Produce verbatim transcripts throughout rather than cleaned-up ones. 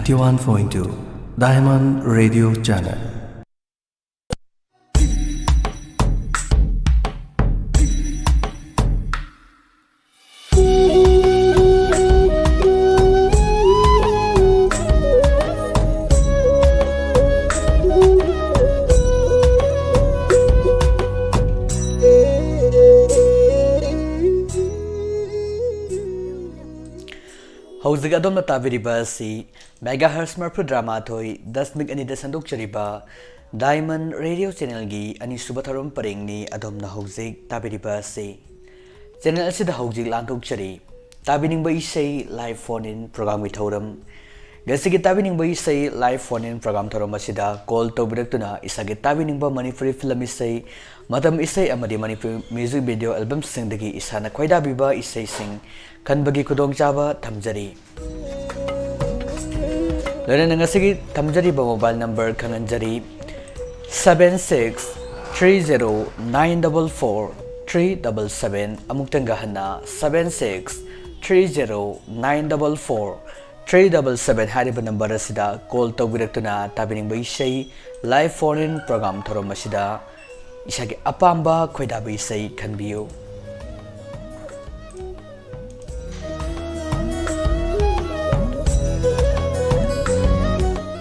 One point two Diamond Radio Channel. ꯍꯧꯖꯤꯛ ꯑꯗꯣꯝꯅ ꯇꯥꯕꯤꯔꯤꯕ ꯑꯁꯤ megahertz ꯃꯔꯐꯨꯇꯔꯥ ꯃꯥꯊꯣꯏ ꯗꯁꯃꯤꯛ ꯑꯅꯤꯗ ꯁꯟꯗꯣꯛꯆꯔꯤꯕ Diamond Radio Channelꯒꯤ ꯑꯅꯤꯁꯨꯕ ꯊꯧꯔꯝ ꯄꯔꯦꯡꯅꯤ꯫ ꯑꯗꯣꯝꯅ ꯍꯧꯖꯤꯛ ꯇꯥꯕꯤꯔꯤꯕ ꯑꯁꯤ꯫ Channel ꯑꯁꯤꯗ ꯍꯧꯖꯤꯛ ꯂꯥꯟꯊꯣꯛꯆꯔꯤ ꯇꯥꯕꯤꯅꯤꯡꯕ ꯏꯁꯩ live phone in programꯒꯤ ꯊꯧꯔꯝ꯫ ꯉꯁꯤꯒꯤ ꯇꯥꯕꯤꯅꯤꯡꯕ ꯏꯁꯩ live phone in program ꯊꯧꯔꯝ ꯑꯁꯤꯗ call ꯇꯧꯕꯤꯔꯛꯇꯨꯅ ꯏꯁꯥꯒꯤ ꯇꯥꯕꯤꯅꯤꯡꯕ ꯃꯅꯤꯄꯨꯔꯤ film ꯏꯁꯩ, ꯃꯇꯝ ꯏꯁꯩ ꯑꯃꯗꯤ ꯃꯅꯤꯄꯨꯔꯤ music video albumꯁꯤꯡꯗꯒꯤ ꯏꯁꯥꯅ ꯈꯣꯏꯗꯥꯕꯤꯕ ꯏꯁꯩꯁꯤꯡ ꯈꯟꯕꯒꯤ ꯈꯨꯗꯣꯡꯆꯥꯕ ꯊꯝꯖꯔꯤ꯫ ꯂꯣꯏꯅꯅ ꯉꯁꯤꯒꯤ ꯊꯝꯖꯔꯤꯕ mobile number ꯈꯪꯍꯟꯖꯔꯤ, seven six three zero nine double four three double seven꯫ ꯑꯃꯨꯛꯇꯪꯒ ꯍꯟꯅ, seven six three zero nine double four three double seven ꯍꯥꯏꯔꯤꯕ number ꯑꯁꯤꯗ call ꯇꯧꯕꯤꯔꯛꯇꯨꯅ ꯇꯥꯕꯤꯅꯤꯡꯕ ꯏꯁꯩ live phone in program ꯊꯧꯔꯝ ꯑꯁꯤꯗ ꯏꯁꯥꯒꯤ ꯑꯄꯥꯝꯕ ꯈꯣꯏꯗꯥꯕ ꯏꯁꯩ ꯈꯟꯕꯤꯌꯨ꯫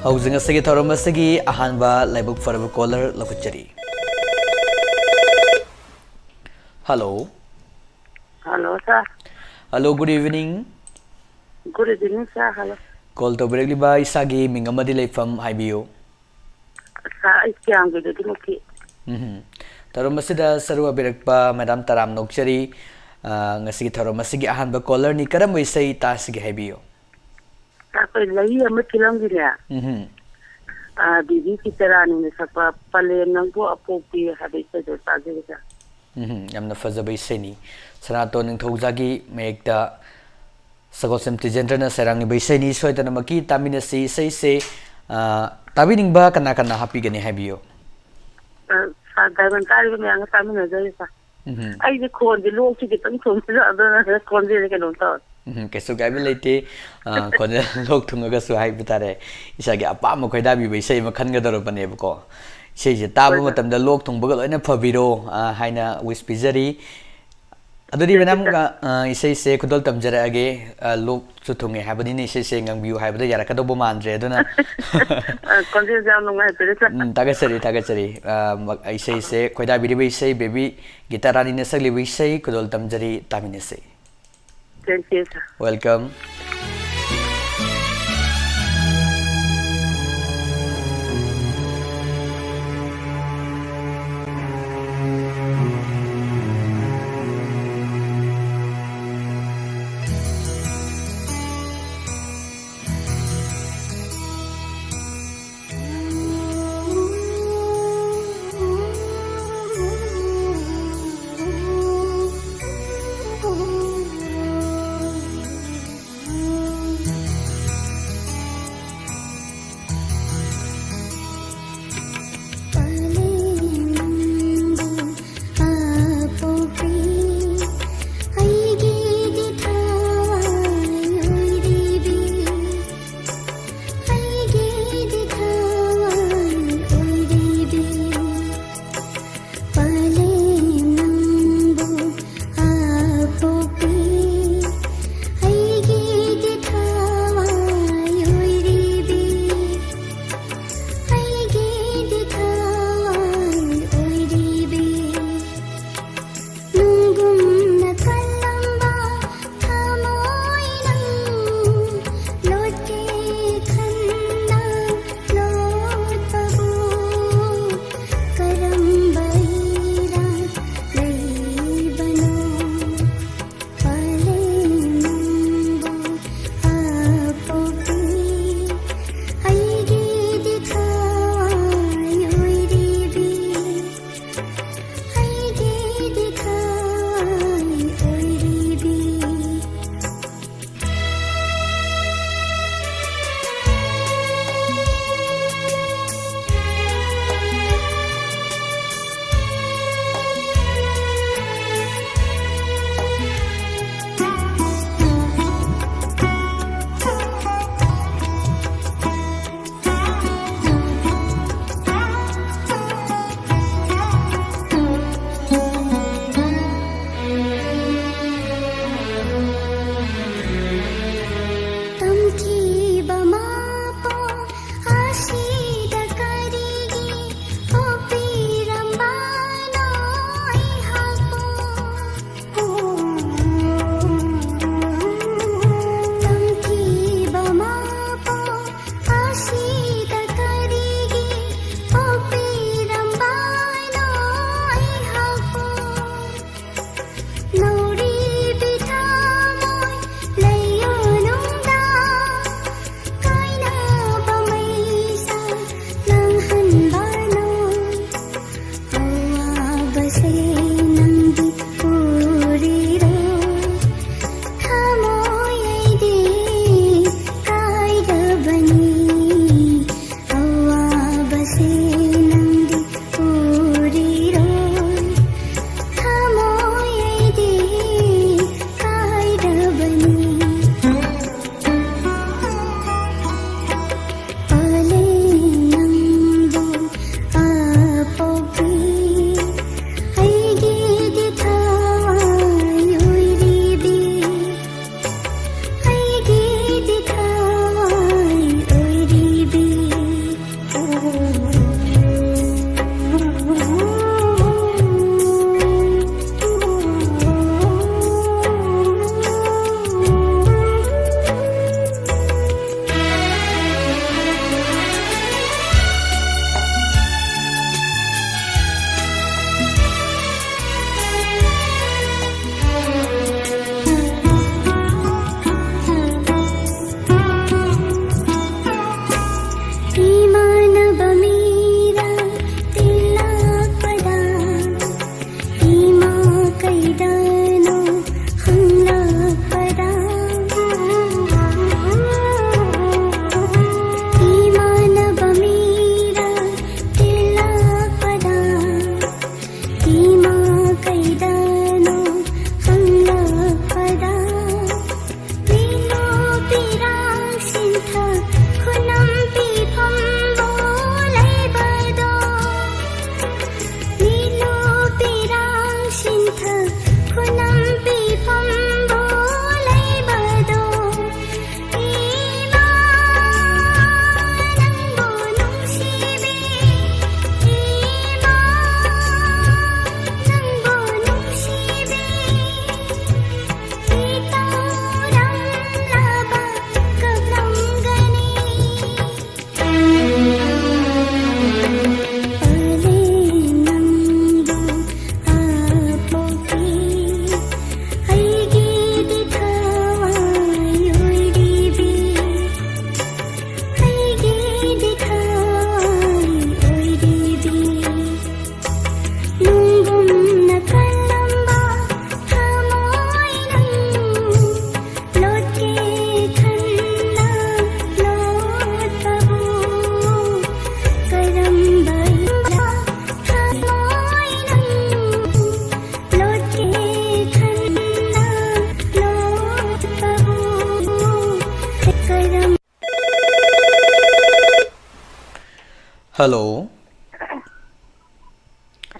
ꯍꯧꯖꯤꯛ ꯉꯁꯤꯒꯤ ꯊꯧꯔꯝ ꯑꯁꯤꯒꯤ ꯑꯍꯥꯟꯕ ꯂꯥꯏꯕꯛ ꯐꯔꯕ caller ꯂꯧꯈꯠꯆꯔꯤ꯫ Hello꯫ Hello, sir. Hello, good evening꯫ Good evening, sir. Hello꯫ Call ꯇꯧꯕꯤꯔꯛꯂꯤꯕ ꯏꯁꯥꯒꯤ ꯃꯤꯡ ꯑꯃꯗꯤ ꯂꯩꯐꯝ ꯍꯥꯏꯕꯤꯌꯨ꯫ Sir, ꯑꯩ ꯀꯌꯥꯝꯒꯩꯗꯒꯤꯃꯛꯀꯤ꯫ ꯎꯝꯍꯨꯝ꯫ ꯊꯧꯔꯝ ꯑꯁꯤꯗ ꯁꯔꯨꯛ ꯌꯥꯕꯤꯔꯛꯄ madam ꯇꯔꯥꯝ ꯅꯣꯛꯆꯔꯤ꯫ ꯑ, ꯉꯁꯤꯒꯤ ꯊꯧꯔꯝ ꯑꯁꯤꯒꯤ ꯑꯍꯥꯟꯕ callerꯅꯤ꯫ ꯀꯔꯝꯕ ꯏꯁꯩ ꯇꯥꯁꯤꯒꯦ ꯍꯥꯏꯕꯤꯌꯨ? Sir, ꯑꯩꯈꯣꯏ ꯂꯩꯔꯤ ꯑꯃ filmꯒꯤꯅꯦ꯫ ꯎꯝꯍꯨꯝ꯫ ꯑ, ꯕꯤꯕꯤ ꯁꯤꯇꯔꯥꯅꯤꯅ ꯁꯛꯄ "ꯄꯂꯦꯝ ꯅꯪꯕꯨ ꯑꯄꯣꯛꯄꯤ" ꯍꯥꯏꯕ ꯏꯁꯩꯗꯣ ꯇꯥꯖꯒꯦ, sir꯫ ꯎꯝꯍꯨꯝ, ꯌꯥꯝꯅ ꯐꯖꯕ ꯏꯁꯩꯅꯤ꯫ ꯁꯅꯥꯇꯣꯟ ꯅꯤꯡꯊꯧꯖꯥꯒꯤ ꯃꯌꯦꯛꯇ ꯁꯒꯣꯜꯁꯦꯝ ꯇꯤꯖꯦꯟꯗ꯭ꯔꯅ ꯁꯩꯔꯥꯡꯂꯤꯕ ꯏꯁꯩꯅꯤ꯫ ꯁꯣꯏꯗꯅꯃꯛꯀꯤ ꯇꯥꯃꯤꯟꯅꯁꯤ ꯏꯁꯩꯁꯦ꯫ ꯑ, ꯇꯥꯕꯤꯅꯤꯡꯕ ꯀꯅꯥ ꯀꯅꯥ ꯍꯥꯞꯄꯤꯒꯅꯤ ꯍꯥꯏꯕꯤꯌꯨ꯫ ꯑ, sir, diamond ꯀꯥꯔꯤꯕ ꯃꯌꯥꯝꯒ ꯇꯥꯃꯤꯟꯅꯖꯔꯤ, sir꯫ ꯎꯝꯍꯨꯝ꯫ ꯑꯩꯁꯦ ꯈꯣꯟꯁꯦ, ꯂꯣꯛꯁꯦ ꯈꯤꯇꯪ ꯊꯨꯡꯕ, ꯑꯗꯨꯅ ꯈꯣꯟꯖꯦꯜꯁꯦ ꯀꯩꯅꯣꯝ ꯇꯧꯔꯦ꯫ ꯎꯝ, ꯀꯩꯁꯨ ꯀꯥꯏꯕ ꯂꯩꯇꯦ꯫ ꯑ, ꯈꯣꯟꯖꯦꯜ ꯂꯣꯛ ꯊꯨꯡꯉꯒꯁꯨ ꯍꯥꯏꯕ ꯇꯥꯔꯦ, ꯏꯁꯥꯒꯤ ꯑꯄꯥꯝꯕ ꯈꯣꯏꯗꯥꯕꯤꯕ ꯏꯁꯩ ꯑꯃ ꯈꯟꯒꯗꯧꯔꯕꯅꯦꯕꯀꯣ꯫ ꯏꯁꯩꯁꯦ ꯇꯥꯕ ꯍꯣꯏ, ꯁꯥꯔ꯫ ꯃꯇꯝꯗ ꯂꯣꯛ ꯊꯨꯡꯕꯒ ꯂꯣꯏꯅ ꯐꯕꯤꯔꯣ, ꯑ, ꯍꯥꯏꯅ wish ꯄꯤꯖꯔꯤ꯫ ꯑꯗꯨꯗꯤ Thank you, ꯃꯦꯗꯥꯝ, sir. ꯑ, ꯏꯁꯩꯁꯦ ꯈꯨꯗꯣꯜ ꯇꯝꯖꯔꯛꯑꯒꯦ꯫ ꯑ, ꯂꯣꯛꯁꯨ ꯊꯨꯡꯉꯦ ꯍꯥꯏꯕꯅꯤꯅ ꯏꯁꯩꯁꯦ ꯉꯪꯕꯤꯌꯨ ꯍꯥꯏꯕꯗ ꯌꯥꯔꯛꯀꯗꯧꯕ ꯃꯥꯟꯗ꯭ꯔꯦ, ꯑꯗꯨꯅ ꯑ, ꯈꯣꯟꯖꯦꯜꯁꯦ ꯌꯥꯝ ꯅꯨꯡꯉꯥꯏꯖꯔꯦ, sir. ꯎꯝ, ꯊꯥꯒꯠꯆꯔꯤ, ꯊꯥꯒꯠꯆꯔꯤ꯫ ꯑ, ꯃ-, ꯏꯁꯩꯁꯦ, ꯈꯣꯏꯗꯥꯕꯤꯔꯤꯕ ꯏꯁꯩ ꯕꯦꯕꯤ ꯒꯤꯇꯥ ꯔꯥꯅꯤꯅ ꯁꯛꯂꯤꯕ ꯏꯁꯩ ꯈꯨꯗꯣꯜ ꯇꯝꯖꯔꯤ, ꯇꯥꯃꯤꯟꯅꯁꯤ꯫ Thank you, sir. Welcome. Hello.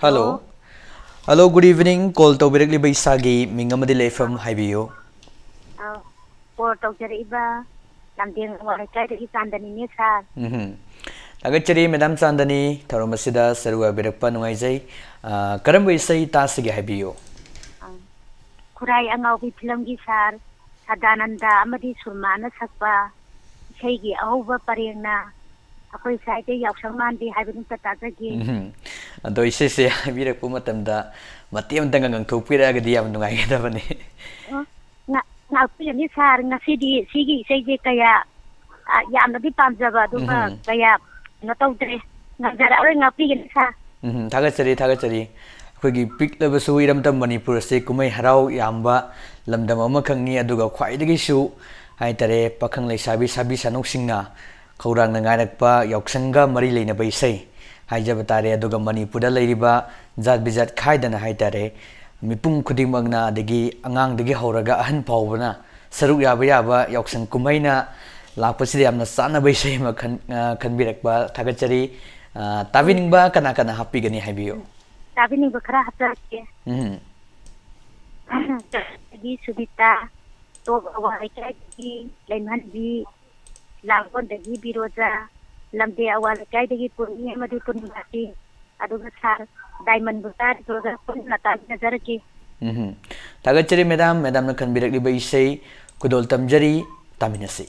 Hello. Hello, good evening. Call ꯇꯧꯕꯤꯔꯛꯂꯤꯕ ꯏꯁꯥꯒꯤ ꯃꯤꯡ ꯑꯃꯗꯤ ꯂꯩꯐꯝ ꯍꯥꯏꯕꯤꯌꯨ꯫ ꯑꯥ, call ꯇꯧꯖꯔꯛꯏꯕ ꯂꯝꯗꯦꯡ ꯑꯋꯥꯡ ꯂꯩꯀꯥꯏꯗꯒꯤ ꯆꯥꯟꯗꯅꯤꯅꯦ, sir꯫ ꯎꯝꯍꯨꯝ꯫ ꯊꯥꯒꯠꯆꯔꯤ, madam ꯆꯥꯟꯗꯅꯤ, ꯊꯧꯔꯝ ꯑꯁꯤꯗ ꯁꯔꯨꯛ ꯌꯥꯕꯤꯔꯛꯄ ꯅꯨꯡꯉꯥꯏꯖꯩ꯫ ꯑꯥ, ꯀꯔꯝꯕ ꯏꯁꯩ ꯇꯥꯁꯤꯒꯦ ꯍꯥꯏꯕꯤꯌꯨ꯫ ꯑꯥ, ꯈꯨꯔꯥꯏ ꯑꯉꯥꯎꯕꯤ ꯐꯤꯂꯝꯒꯤ sir ꯁꯗꯥꯅꯟꯗ ꯑꯃꯗꯤ ꯁꯨꯔꯃꯥꯅ ꯁꯛꯄ ꯏꯁꯩꯒꯤ ꯑꯍꯧꯕ ꯄꯔꯦꯡꯅ ꯑꯩꯈꯣꯏ ꯁ꯭ꯋꯥꯏꯗ ꯌꯥꯎꯁꯪ ꯃꯥꯟꯗꯦ ꯍꯥꯏꯕꯗꯨ ꯑꯝꯇ ꯇꯥꯖꯒꯦ꯫ ꯎꯝꯍꯨꯝ꯫ ꯑꯗꯣ ꯏꯁꯩꯁꯦ ꯍꯥꯏꯕꯤꯔꯛꯄ ꯃꯇꯝꯗ ꯃꯇꯦꯛ ꯑꯃꯇꯪꯒ ꯉꯪꯊꯣꯛꯄꯤꯔꯛꯑꯒꯗꯤ ꯌꯥꯝ ꯅꯨꯡꯉꯥꯏꯒꯗꯕꯅꯤ꯫ ꯑꯣ, ꯉ-, ꯉꯥꯛꯄꯤꯒꯅꯤ sir, ꯉꯁꯤꯗꯤ ꯁꯤꯒꯤ ꯏꯁꯩꯁꯦ ꯀꯌꯥ, ꯑ, ꯌꯥꯝꯅꯗꯤ ꯄꯥꯝꯖꯕ, ꯑꯗꯨꯒ ꯎꯝꯍꯨꯝ꯫ ꯀꯌꯥ ꯀꯩꯅꯣ ꯇꯧꯗ꯭ꯔꯦ꯫ ꯉꯝꯖꯔꯛꯑꯔꯣꯏ, ꯉꯥꯛꯄꯤꯒꯅꯤ sir꯫ ꯎꯝꯍꯨꯝ, ꯊꯥꯒꯠꯆꯔꯤ, ꯊꯥꯒꯠꯆꯔꯤ꯫ ꯑꯩꯈꯣꯏꯒꯤ ꯄꯤꯛꯂꯕꯁꯨ ꯏꯔꯝꯗꯝ ꯃꯅꯤꯄꯨꯔ ꯑꯁꯤ ꯀꯨꯝꯍꯩ ꯍꯔꯥꯎ ꯌꯥꯝꯕ ꯂꯝꯗꯝ ꯑꯃꯈꯛꯅꯤ, ꯑꯗꯨꯒ ꯈ꯭ꯋꯥꯏꯗꯒꯤꯁꯨ ꯍꯥꯏꯇꯥꯔꯦ, ꯄꯥꯈꯪ ꯂꯩꯁꯥꯕꯤ ꯁꯥꯕꯤ ꯁꯥꯅꯧꯁꯤꯡꯅ ꯈꯧꯔꯥꯡꯅ ꯉꯥꯏꯔꯛꯄ ꯌꯥꯎꯁꯪꯒ ꯃꯔꯤ ꯂꯩꯅꯕ ꯏꯁꯩ ꯍꯥꯏꯖꯕ ꯇꯥꯔꯦ꯫ ꯑꯗꯨꯒ ꯃꯅꯤꯄꯨꯔꯗ ꯂꯩꯔꯤꯕ ꯖꯥꯠ ꯕꯤꯖꯥꯠ ꯈꯥꯏꯗꯅ ꯍꯥꯏꯇꯥꯔꯦ, ꯃꯤꯄꯨꯝ ꯈꯨꯗꯤꯡꯃꯛꯅ, ꯑꯗꯒꯤ ꯑꯉꯥꯡꯗꯒꯤ ꯍꯧꯔꯒ ꯑꯍꯟ ꯐꯥꯎꯕꯅ ꯁꯔꯨꯛ ꯌꯥꯕ ꯌꯥꯕ ꯌꯥꯎꯁꯪ ꯀꯨꯝꯍꯩꯅ ꯂꯥꯛꯄꯁꯤꯗ ꯌꯥꯝꯅ ꯆꯥꯟꯅꯕ ꯏꯁꯩ ꯑꯃ ꯈꯟ-, ꯑ, ꯈꯟꯕꯤꯔꯛꯄ ꯊꯥꯒꯠꯆꯔꯤ꯫ ꯑ, ꯇꯥꯕꯤꯅꯤꯡꯕ ꯀꯅꯥ ꯀꯅꯥ ꯍꯥꯞꯄꯤꯒꯅꯤ ꯍꯥꯏꯕꯤꯌꯨ꯫ ꯇꯥꯕꯤꯅꯤꯡꯕ ꯈꯔ ꯍꯥꯞꯆꯔꯛꯀꯦ꯫ ꯎꯝ꯫ ꯑꯗꯒꯤ ꯁꯨꯕꯤꯇꯥ, ꯇꯣꯞ ꯑꯋꯥꯡ ꯂꯩꯀꯥꯏꯗꯒꯤ ꯂꯩꯃꯍꯟꯕꯤ, ꯂꯥꯡꯒꯣꯜꯗꯒꯤ ꯕꯤꯔꯣꯖꯥ, ꯂꯝꯗꯦ ꯑꯋꯥꯡ ꯂꯩꯀꯥꯏꯗꯒꯤ ꯄꯨꯔꯅꯤ ꯑꯃꯗꯤ ꯄꯨꯔꯅꯤꯃꯥꯁꯤ, ꯑꯗꯨꯒ sir ꯗꯥꯏꯃꯟꯕꯨ ꯇꯥꯔꯤꯕꯒ ꯄꯨꯟꯅ ꯇꯥꯃꯤꯟꯅꯖꯔꯒꯦ꯫ ꯎꯝꯍꯨꯝ꯫ ꯊꯥꯒꯠꯆꯔꯤ madam, madamꯅ ꯈꯟꯕꯤꯔꯛꯂꯤꯕ ꯏꯁꯩ ꯈꯨꯗꯣꯜ ꯇꯝꯖꯔꯤ, ꯇꯥꯃꯤꯟꯅꯁꯤ꯫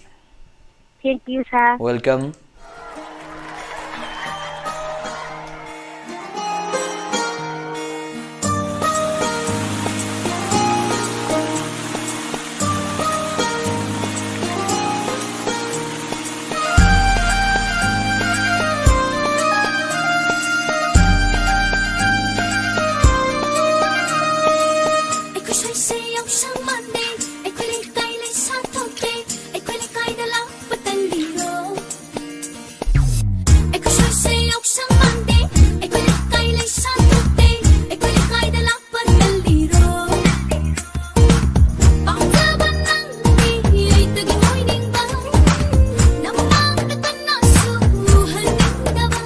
Thank you, sir. Welcome. ꯑꯩꯈꯣꯏ ꯁ꯭ꯋꯥꯏꯁꯦ ꯌꯥꯎꯁꯪ ꯃꯥꯟꯗꯦ, ꯑꯩꯈꯣꯏ ꯂꯩꯀꯥꯏ ꯂꯩꯁꯥ ꯊꯣꯛꯇꯦ, ꯑꯩꯈꯣꯏ ꯂꯩꯀꯥꯏꯗ ꯂꯥꯛꯄ ꯇꯜꯂꯤꯔꯣ? ꯑꯩꯈꯣꯏ ꯁ꯭ꯋꯥꯏꯁꯦ ꯌꯥꯎꯁꯪ ꯃꯥꯟꯗꯦ, ꯑꯩꯈꯣꯏ ꯂꯩꯀꯥꯏ ꯂꯩꯁꯥ ꯊꯣꯛꯇꯦ, ꯑꯩꯈꯣꯏ ꯂꯩꯀꯥꯏꯗ ꯂꯥꯛꯄ ꯇꯜꯂꯤꯔꯣ? ꯄꯥꯝꯖꯕ ꯅꯪꯒꯤ ꯑꯩꯇꯒꯤ ꯑꯣꯏꯅꯤꯡꯕ, ꯅꯃꯥꯡꯗ ꯀꯅꯥꯁꯨ ꯎꯍꯟꯅꯤꯡꯗꯕ꯫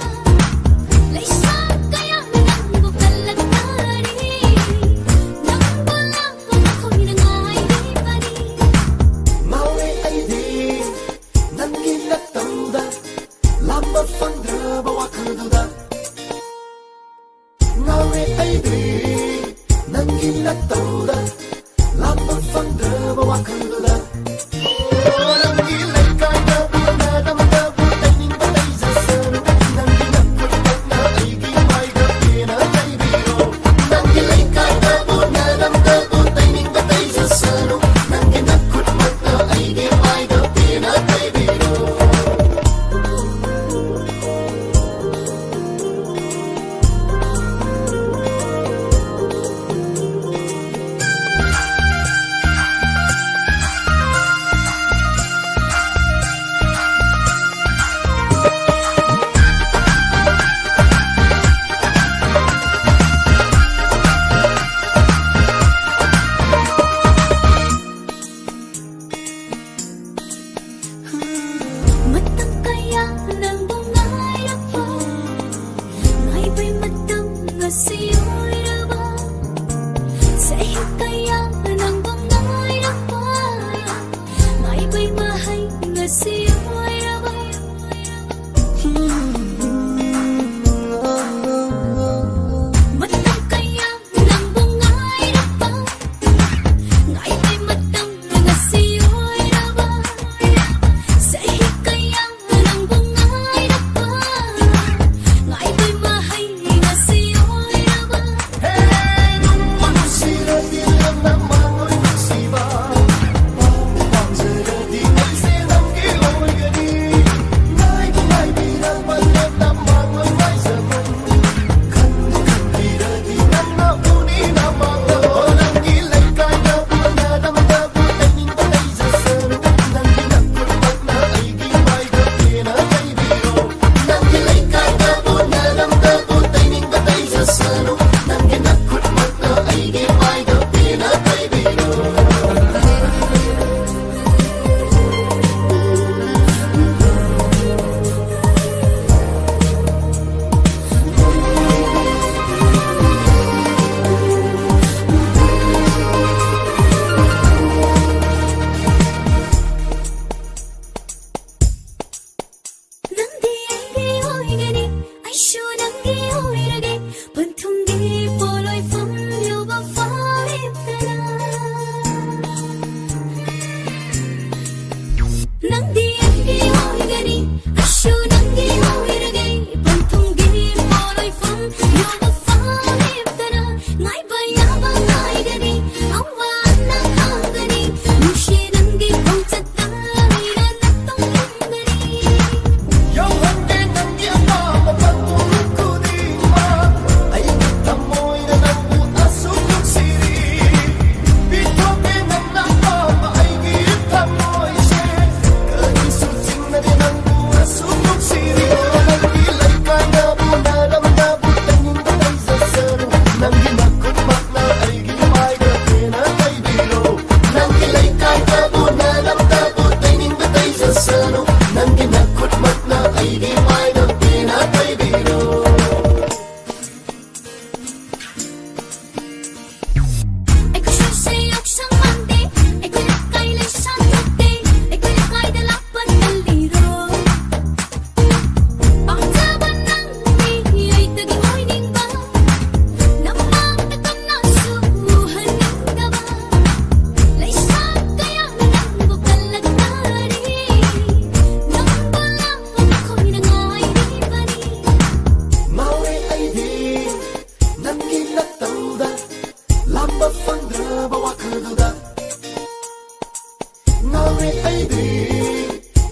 ꯑꯩꯗꯤ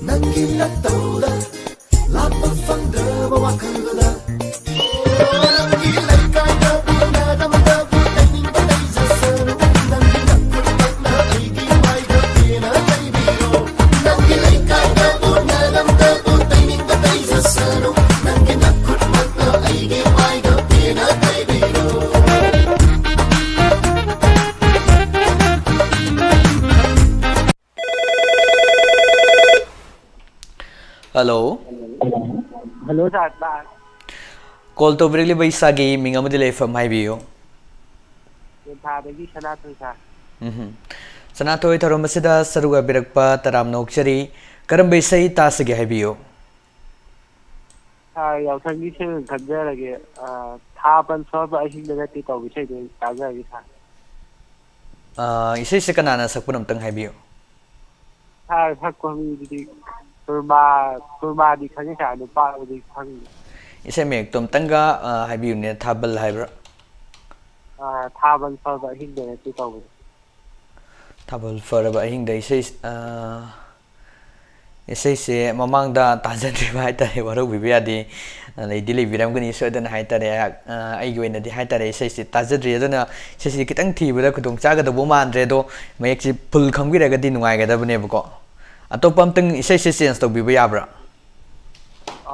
ꯅꯪꯒꯤ ꯅꯠꯇꯧꯗ ꯂꯥꯛꯄ ꯐꯪꯗ꯭ꯔꯕ ꯋꯥꯈꯜꯗꯨꯗ ꯅꯪꯒꯤ ꯂꯩꯀꯥꯏꯗꯕꯨ ꯅꯥꯗꯝꯗꯕꯨ ꯇꯩꯅꯤꯡꯕ ꯇꯩꯖꯁꯅꯨ ꯅꯪꯒꯤ ꯅꯈꯨꯠꯃꯛꯅ ꯑꯩꯒꯤ ꯃꯥꯏꯗ ꯄꯦꯟꯅ ꯇꯩꯕꯤꯔꯣ ꯅꯪꯒꯤ ꯂꯩꯀꯥꯏꯗꯕꯨ ꯅꯥꯗꯝꯗꯕꯨ ꯇꯩꯅꯤꯡꯕ ꯇꯩꯖꯁꯅꯨ ꯅꯪꯒꯤ ꯅꯈꯨꯠꯃꯛꯅ ꯑꯩꯒꯤ ꯃꯥꯏꯗ ꯄꯦꯟꯅ ꯇꯩꯕꯤꯔꯣ Hello. Hello, sir. Sir. Call ꯇꯧꯕꯤꯔꯛꯂꯤꯕ ꯏꯁꯥꯒꯤ ꯃꯤꯡ ꯑꯃꯗꯤ ꯂꯩꯐꯝ ꯍꯥꯏꯕꯤꯌꯨ꯫ ꯇꯦꯟꯊꯥꯗꯒꯤ ꯁꯅꯥꯊꯣꯏ, sir꯫ ꯎꯝꯍꯨꯝ꯫ ꯁꯅꯥꯊꯣꯏ, ꯊꯧꯔꯝ ꯑꯁꯤꯗ ꯁꯔꯨꯛ ꯌꯥꯕꯤꯔꯛꯄ ꯇꯔꯥꯝꯅ ꯑꯣꯛꯆꯔꯤ꯫ ꯀꯔꯝꯕ ꯏꯁꯩ ꯇꯥꯁꯤꯒꯦ ꯍꯥꯏꯕꯤꯌꯨ꯫ Sir, ꯌꯥꯎꯁꯪꯒꯤ ꯏꯁꯩ ꯑꯣꯏꯅ ꯈꯟꯖꯔꯒꯦ꯫ ꯑ, ꯊꯥꯕꯜ ꯁꯣꯟꯕ ꯑꯍꯤꯡꯗ ꯅꯠꯇꯦ ꯇꯧꯕ ꯏꯁꯩꯗꯣ ꯑꯣꯏꯅ ꯇꯥꯖꯔꯒꯦ, sir꯫ ꯑ, ꯏꯁꯩꯁꯦ ꯀꯅꯥꯅ ꯁꯛꯄꯅꯣ ꯑꯝꯇꯪ ꯍꯥꯏꯕꯤꯌꯨ꯫ Sir, ꯁꯛꯄ ꯃꯤꯗꯨꯗꯤ ꯁꯨꯔꯃꯥ, ꯁꯨꯔꯃꯥꯗꯤ ꯈꯪꯉꯤ, sir, ꯅꯨꯄꯥꯕꯨꯗꯤ ꯈꯪꯗꯦ꯫ ꯏꯁꯩ ꯃꯌꯦꯛꯇꯣ ꯑꯝꯇꯪꯒ, ꯑ, ꯍꯥꯏꯕꯤꯌꯨꯅꯦ, ꯊꯥꯕꯜ ꯍꯥꯏꯕ꯭ꯔꯥ? ꯑ, ꯊꯥꯕꯜ ꯐꯕ ꯑꯍꯤꯡꯗ ꯅꯠꯇꯦ ꯇꯧꯕꯗꯣ꯫ ꯊꯥꯕꯜ ꯐꯔꯕ ꯑꯍꯤꯡꯗ ꯏꯁꯩ, ꯑ, ꯏꯁꯩꯁꯦ ꯃꯃꯥꯡꯗ ꯇꯥꯖꯗ꯭ꯔꯤꯕ ꯍꯥꯏꯇꯥꯔꯦ, ꯋꯥꯔꯧꯕꯤꯕ ꯌꯥꯗꯦ꯫ ꯑ, ꯂꯩꯗꯤ ꯂꯩꯕꯤꯔꯝꯒꯅꯤ ꯁꯣꯏꯗꯅ ꯍꯥꯏꯇꯥꯔꯦ꯫ ꯑꯩꯍꯥꯛ, ꯑ, ꯑꯩꯒꯤ ꯑꯣꯏꯅꯗꯤ ꯍꯥꯏꯇꯥꯔꯦ, ꯏꯁꯩꯁꯦ ꯇꯥꯖꯗ꯭ꯔꯤ꯫ ꯑꯗꯨꯅ ꯏꯁꯩꯁꯦ ꯈꯤꯇꯪ ꯊꯤꯕꯗ ꯈꯨꯗꯣꯡ ꯆꯥꯒꯗꯧꯕ ꯃꯥꯟꯗ꯭ꯔꯦ꯫ ꯑꯗꯣ ꯃꯌꯦꯛꯁꯦ full ꯈꯪꯕꯤꯔꯒꯗꯤ ꯅꯨꯡꯉꯥꯏꯒꯗꯕꯅꯦꯕꯀꯣ꯫ ꯑꯇꯣꯞꯄ ꯑꯝꯇꯪ ꯏꯁꯩꯁꯦ change ꯇꯧꯕꯤꯕ ꯌꯥꯕ꯭ꯔꯥ?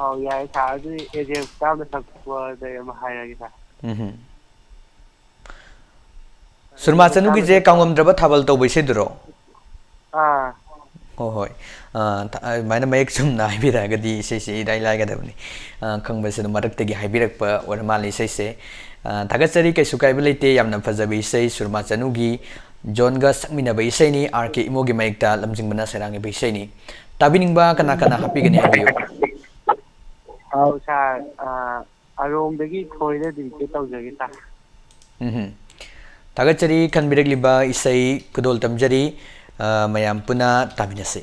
ꯑꯧ, ꯌꯥꯏ sir꯫ ꯑꯗꯨꯗꯤ ꯑꯦꯖꯦꯟ ꯁ꯭ꯇꯥꯐꯅ ꯁꯛꯄꯗ ꯑꯃ ꯍꯥꯏꯔꯒꯦ sir꯫ ꯎꯝꯍꯨꯝ꯫ ꯁꯨꯔꯃꯥ ꯑꯦꯖꯦꯟ ꯆꯅꯨꯒꯤꯁꯦ ꯁ꯭ꯇꯥꯐꯅ ꯁꯛꯄ꯫ ꯀꯥꯎꯉꯝꯗ꯭ꯔꯕ ꯊꯥꯕꯜ ꯇꯧꯕ ꯏꯁꯩꯗꯨꯔꯣ? ꯑꯥ꯫ ꯍꯣꯏ, ꯍꯣꯏ꯫ ꯑ, ꯊ-, ꯑꯗꯨꯃꯥꯏꯅ ꯃꯌꯦꯛ ꯆꯨꯝꯅ ꯍꯥꯏꯕꯤꯔꯛꯑꯒꯗꯤ ꯏꯁꯩꯁꯦ ꯏꯔꯥꯏ ꯂꯥꯏꯒꯗꯕꯅꯤ꯫ ꯑ, ꯈꯪꯕꯁꯤꯗ ꯃꯔꯛꯇꯒꯤ ꯍꯥꯏꯕꯤꯔꯛꯄ ꯑꯣꯏꯔ ꯃꯥꯜꯂꯦ ꯏꯁꯩꯁꯦ꯫ ꯑ, ꯊꯥꯒꯠꯆꯔꯤ, ꯀꯩꯁꯨ ꯀꯥꯏꯕ ꯂꯩꯇꯦ꯫ ꯌꯥꯝꯅ ꯐꯖꯕ ꯏꯁꯩ, ꯁꯨꯔꯃꯥ ꯆꯅꯨꯒꯤ ꯖꯣꯟꯒ ꯁꯛꯃꯤꯟꯅꯕ ꯏꯁꯩꯅꯤ, ꯑꯥꯔ ꯀꯦ ꯏꯃꯣꯒꯤ ꯃꯌꯦꯛꯇ, ꯂꯝꯖꯤꯡꯕꯅ ꯁꯩꯔꯥꯡ ꯏꯕ ꯏꯁꯩꯅꯤ꯫ ꯇꯥꯕꯤꯅꯤꯡꯕ ꯀꯅꯥ ꯀꯅꯥ ꯍꯥꯞꯄꯤꯒꯅꯤ ꯍꯥꯏꯕꯤꯌꯨ꯫ ꯑꯧ sir, ꯑ, ꯑꯔꯣꯡꯗꯒꯤ ꯊꯣꯏꯅ dedicate ꯇꯧꯖꯒꯦ sir꯫ ꯎꯝꯍꯨꯝ꯫ ꯊꯥꯒꯠꯆꯔꯤ ꯈꯟꯕꯤꯔꯛꯂꯤꯕ ꯏꯁꯩ ꯈꯨꯗꯣꯜ ꯇꯝꯖꯔꯤ, ꯑ, ꯃꯌꯥꯝ ꯄꯨꯟꯅ ꯇꯥꯃꯤꯟꯅꯁꯤ꯫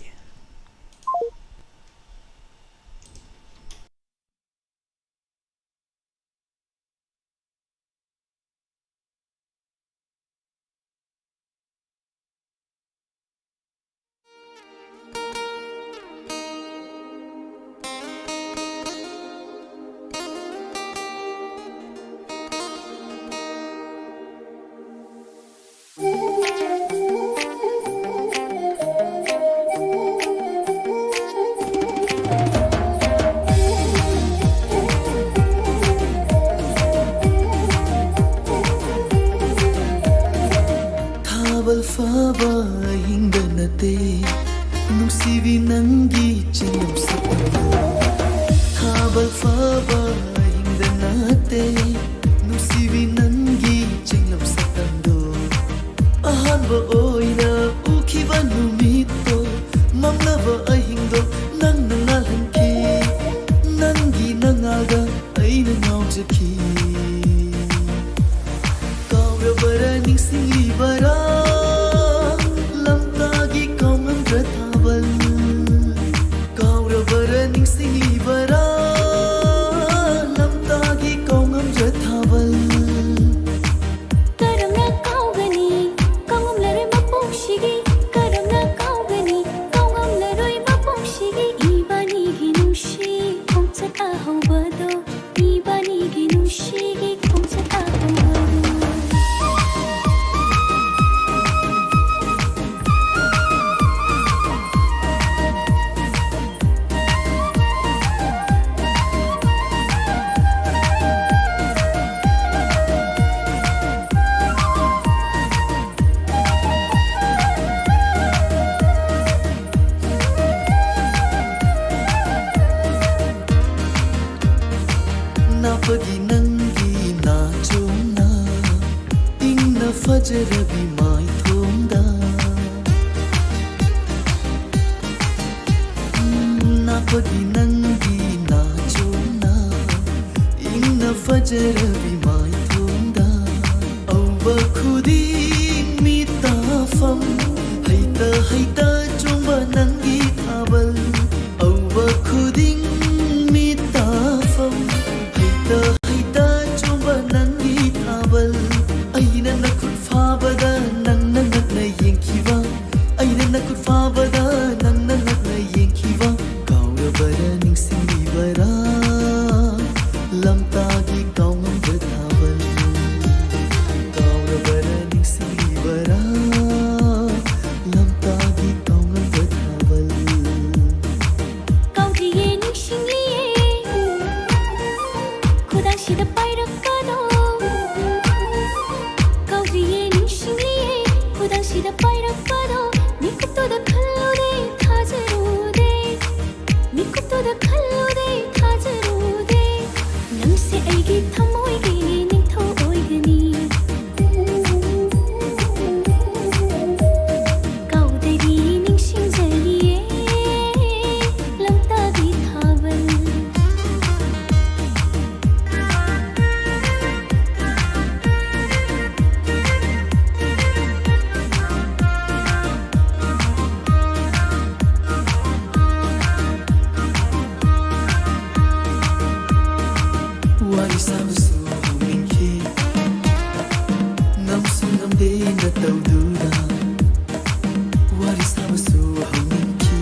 ꯑꯍꯤꯡꯗ ꯅꯠꯇꯦ, ꯅꯨꯡꯁꯤꯕꯤ ꯅꯪꯒꯤ ꯆꯤꯡꯂꯝ ꯁꯛꯇꯝꯗꯣ꯫ ꯊꯥꯕꯜ ꯐꯥꯕ ꯑꯍꯤꯡꯗ ꯅꯠꯇꯦ, ꯅꯨꯡꯁꯤꯕꯤ ꯅꯪꯒꯤ ꯆꯤꯡꯂꯝ ꯁꯛꯇꯝꯗꯣ꯫ ꯑꯍꯥꯟꯕ ꯑꯣꯏꯅ ꯎꯈꯤꯕ ꯅꯨꯃꯤꯠꯇꯣ, ꯃꯝꯂꯕ ꯑꯍꯤꯡꯗꯣ ꯅꯪꯅ ꯉꯥꯜꯍꯟꯈꯤ꯫ ꯅꯪꯒꯤ ꯅꯉꯥꯜꯗ ꯑꯩꯅ ꯉꯥꯎꯖꯈꯤ꯫ ꯀꯥꯎꯔꯕꯔꯥ ꯅꯤꯡꯁꯤꯡꯂꯤꯕꯔꯥ ꯂꯝꯇꯥꯒꯤ ꯀꯥꯎꯉꯝꯗ꯭ꯔ ꯊꯥꯕꯜ? ꯀꯥꯎꯔꯕꯔꯥ ꯅꯤꯡꯁꯤꯡꯂꯤꯕꯔꯥ ꯂꯝꯇꯥꯒꯤ ꯀꯥꯎꯉꯝꯗ꯭ꯔ ꯊꯥꯕꯜ? ꯀꯔꯝꯅ ꯀꯥꯎꯒꯅꯤ ꯀꯥꯎꯉꯝꯂꯔꯣꯏ ꯃꯄꯣꯛꯁꯤꯒꯤ? ꯀꯔꯝꯅ ꯀꯥꯎꯒꯅꯤ ꯀꯥꯎꯉꯝꯂꯔꯣꯏ ꯃꯄꯣꯛꯁꯤꯒꯤ? ꯏꯕꯥꯅꯤꯒꯤ ꯅꯨꯡꯁꯤ ꯈꯣꯡꯆꯠ ꯑꯍꯧꯕꯗꯣ, ꯏꯕꯥꯅꯤꯒꯤ ꯅꯨꯡꯁꯤꯒꯤ ꯈꯣꯡꯆꯠ ꯑꯍꯧꯕꯗꯣ꯫ ꯅꯥꯄꯒꯤ ꯅꯪꯒꯤ ꯅꯥꯆꯣꯝꯅ ꯏꯪꯅ ꯐꯖꯔꯕꯤ ꯃꯥꯏꯊꯣꯡꯗ꯫ ꯎꯝ, ꯅꯥꯄꯒꯤ ꯅꯪꯒꯤ ꯅꯥꯆꯣꯝꯅ ꯏꯪꯅ ꯐꯖꯔꯕꯤ ꯃꯥꯏꯊꯣꯡꯗ꯫ ꯑꯧꯕ ꯈꯨꯗꯤꯡ ꯃꯤꯠ ꯇꯥꯐꯝ, ꯍꯩꯇ ꯍꯩꯇ ꯆꯣꯡꯕ ꯅꯪꯒꯤ ꯊꯥꯕꯜ꯫ ꯑꯧꯕ ꯈꯨꯗꯤꯡ ꯃꯤꯠ ꯇꯥꯐꯝ, ꯍꯩꯇ ꯍꯩꯇ ꯆꯣꯡꯕ ꯅꯪꯒꯤ ꯊꯥꯕꯜ꯫ ꯑꯩꯅ ꯅꯈꯨꯠ ꯐꯥꯕꯗ ꯅꯪꯅ ꯉꯛꯅ ꯌꯦꯡꯈꯤꯕ, ꯑꯩꯅ ꯅꯈꯨꯠ ꯐꯥꯕꯗ ꯅꯪꯅ ꯉꯛꯅ ꯌꯦꯡꯈꯤꯕ꯫ ꯀꯥꯎꯔꯕꯔꯥ ꯅꯤꯡꯁꯤꯡꯂꯤꯕꯔꯥ ꯂꯝꯇꯥꯒꯤ ꯀꯥꯎꯉꯝꯗ ꯊꯥꯕꯜ? ꯀꯥꯎꯔꯕꯔꯥ ꯅꯤꯡꯁꯤꯡꯂꯤꯕꯔꯥ ꯂꯝꯇꯥꯒꯤ ꯀꯥꯎꯉꯝꯗ ꯊꯥꯕꯜ? ꯁꯤꯗ ꯄꯥꯏꯔꯛꯄꯗꯣ ꯃꯤꯀꯨꯞꯇꯨꯗ ꯈꯜꯂꯨꯗꯦ, ꯊꯥꯖꯔꯨꯗꯦ꯫ ꯃꯤꯀꯨꯞꯇꯨꯗ ꯈꯜꯂꯨꯗꯦ, ꯊꯥꯖꯔꯨꯗꯦ꯫ ꯅꯪꯁꯦ ꯑꯩꯒꯤ ꯊꯃꯣꯏꯒꯤ ꯅꯤꯡꯊꯧ ꯑꯣꯏꯒꯅꯤ꯫ ꯀꯥꯎꯗꯕꯤ ꯅꯤꯡꯁꯤꯡꯖꯔꯤꯌꯦ, ꯂꯝꯇꯥꯒꯤ ꯊꯥꯕꯜ꯫ ꯋꯥꯔꯤ ꯁꯥꯕꯁꯨ ꯍꯧꯅꯤꯡꯈꯤ, ꯉꯝꯁꯨ ꯉꯝꯗꯦ ꯅꯇꯧꯗꯨꯗ꯫ ꯋꯥꯔꯤ ꯁꯥꯕꯁꯨ ꯍꯧꯅꯤꯡꯈꯤ,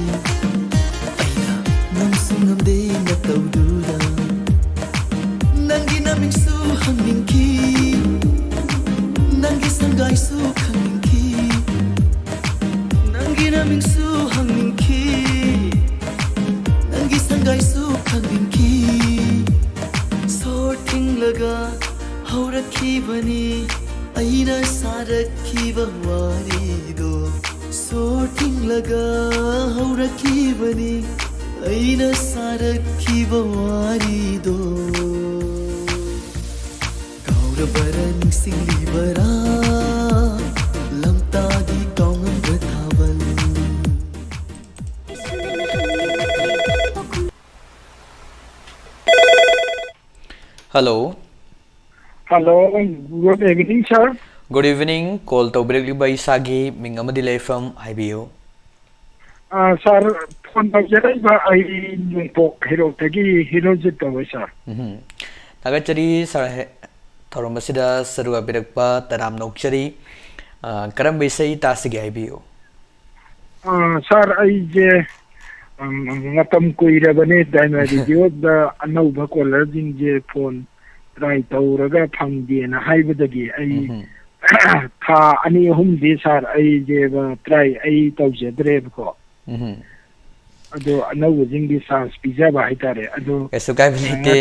ꯑꯩꯅ ꯉꯝꯁꯨ ꯉꯝꯗꯦ ꯅꯇꯧꯗꯨꯗ꯫ ꯅꯪꯒꯤ ꯅꯃꯤꯡꯁꯨ ꯍꯪꯅꯤꯡꯈꯤ, ꯅꯪꯒꯤ ꯁꯪꯒꯥꯏꯁꯨ ꯈꯪꯅꯤꯡꯈꯤ, ꯅꯪꯒꯤ ꯅꯃꯤꯡꯁꯨ ꯍꯪꯅꯤꯡꯈꯤ, ꯅꯪꯒꯤ ꯁꯪꯒꯥꯏꯁꯨ ꯈꯪꯅꯤꯡꯈꯤ꯫ ꯁꯣꯔ ꯊꯤꯡꯂꯒ ꯍꯧꯔꯛꯈꯤꯕꯅꯤ ꯑꯩꯅ ꯁꯥꯔꯛꯈꯤꯕ ꯋꯥꯔꯤꯗꯣ꯫ ꯁꯣꯔ ꯊꯤꯡꯂꯒ ꯍꯧꯔꯛꯈꯤꯕꯅꯤ ꯑꯩꯅ ꯁꯥꯔꯛꯈꯤꯕ ꯋꯥꯔꯤꯗꯣ꯫ ꯀꯥꯎꯔꯕꯔꯥ ꯅꯤꯡꯁꯤꯡꯂꯤꯕꯔꯥ ꯂꯝꯇꯥꯒꯤ ꯀꯥꯎꯉꯝꯗ꯭ꯔ ꯊꯥꯕꯜ? Hello. Hello, good evening, sir. Good evening. Call ꯇꯧꯕꯤꯔꯛꯂꯤꯕ ꯏꯁꯥꯒꯤ ꯃꯤꯡ ꯑꯃꯗꯤ ꯂꯩꯐꯝ ꯍꯥꯏꯕꯤꯌꯨ꯫ ꯑꯥ, sir, phone ꯇꯧꯖꯔꯛꯏꯕ ꯑꯩ ꯅꯣꯡꯄꯣꯛ ꯍꯩꯔꯣꯛꯇꯒꯤ ꯍꯤꯔꯣꯖꯤꯠ ꯀꯧꯋꯦ, sir꯫ ꯎꯝ꯫ ꯊꯥꯒꯠꯆꯔꯤ, sir, ꯍꯦ-, ꯊꯧꯔꯝ ꯑꯁꯤꯗ ꯁꯔꯨꯛ ꯌꯥꯕꯤꯔꯛꯄ ꯇꯔꯥꯝꯅ ꯑꯣꯛꯆꯔꯤ꯫ ꯑꯥ, ꯀꯔꯝꯕ ꯏꯁꯩ ꯇꯥꯁꯤꯒꯦ ꯍꯥꯏꯕꯤꯌꯨ꯫ ꯑꯥ, sir, ꯑꯩꯁꯦ, ꯎꯝ, ꯃꯇꯝ ꯀꯨꯏꯔꯕꯅꯦ Diamond Radio ꯗ ꯑꯅꯧꯕ caller ꯁꯤꯡꯁꯦ phone try ꯇꯧꯔꯒ ꯐꯪꯗꯦꯅ ꯍꯥꯏꯕꯗꯒꯤ ꯑꯩ ꯎꯝꯍꯨꯝ꯫ ꯊꯥ ꯑꯅꯤ ꯑꯍꯨꯝꯗꯤ, sir, ꯑꯩꯁꯦ, ꯑ, try ꯑꯩ ꯇꯧꯖꯗ꯭ꯔꯦꯕꯀꯣ꯫ ꯎꯝꯍꯨꯝ꯫ ꯑꯗꯣ ꯑꯅꯧꯕꯁꯤꯡꯗꯤ chance ꯄꯤꯖꯕ ꯍꯥꯏꯇꯥꯔꯦ꯫ ꯑꯗꯣ, ꯀꯩꯁꯨ ꯀꯥꯏꯕ ꯑ, ꯂꯩꯇꯦ꯫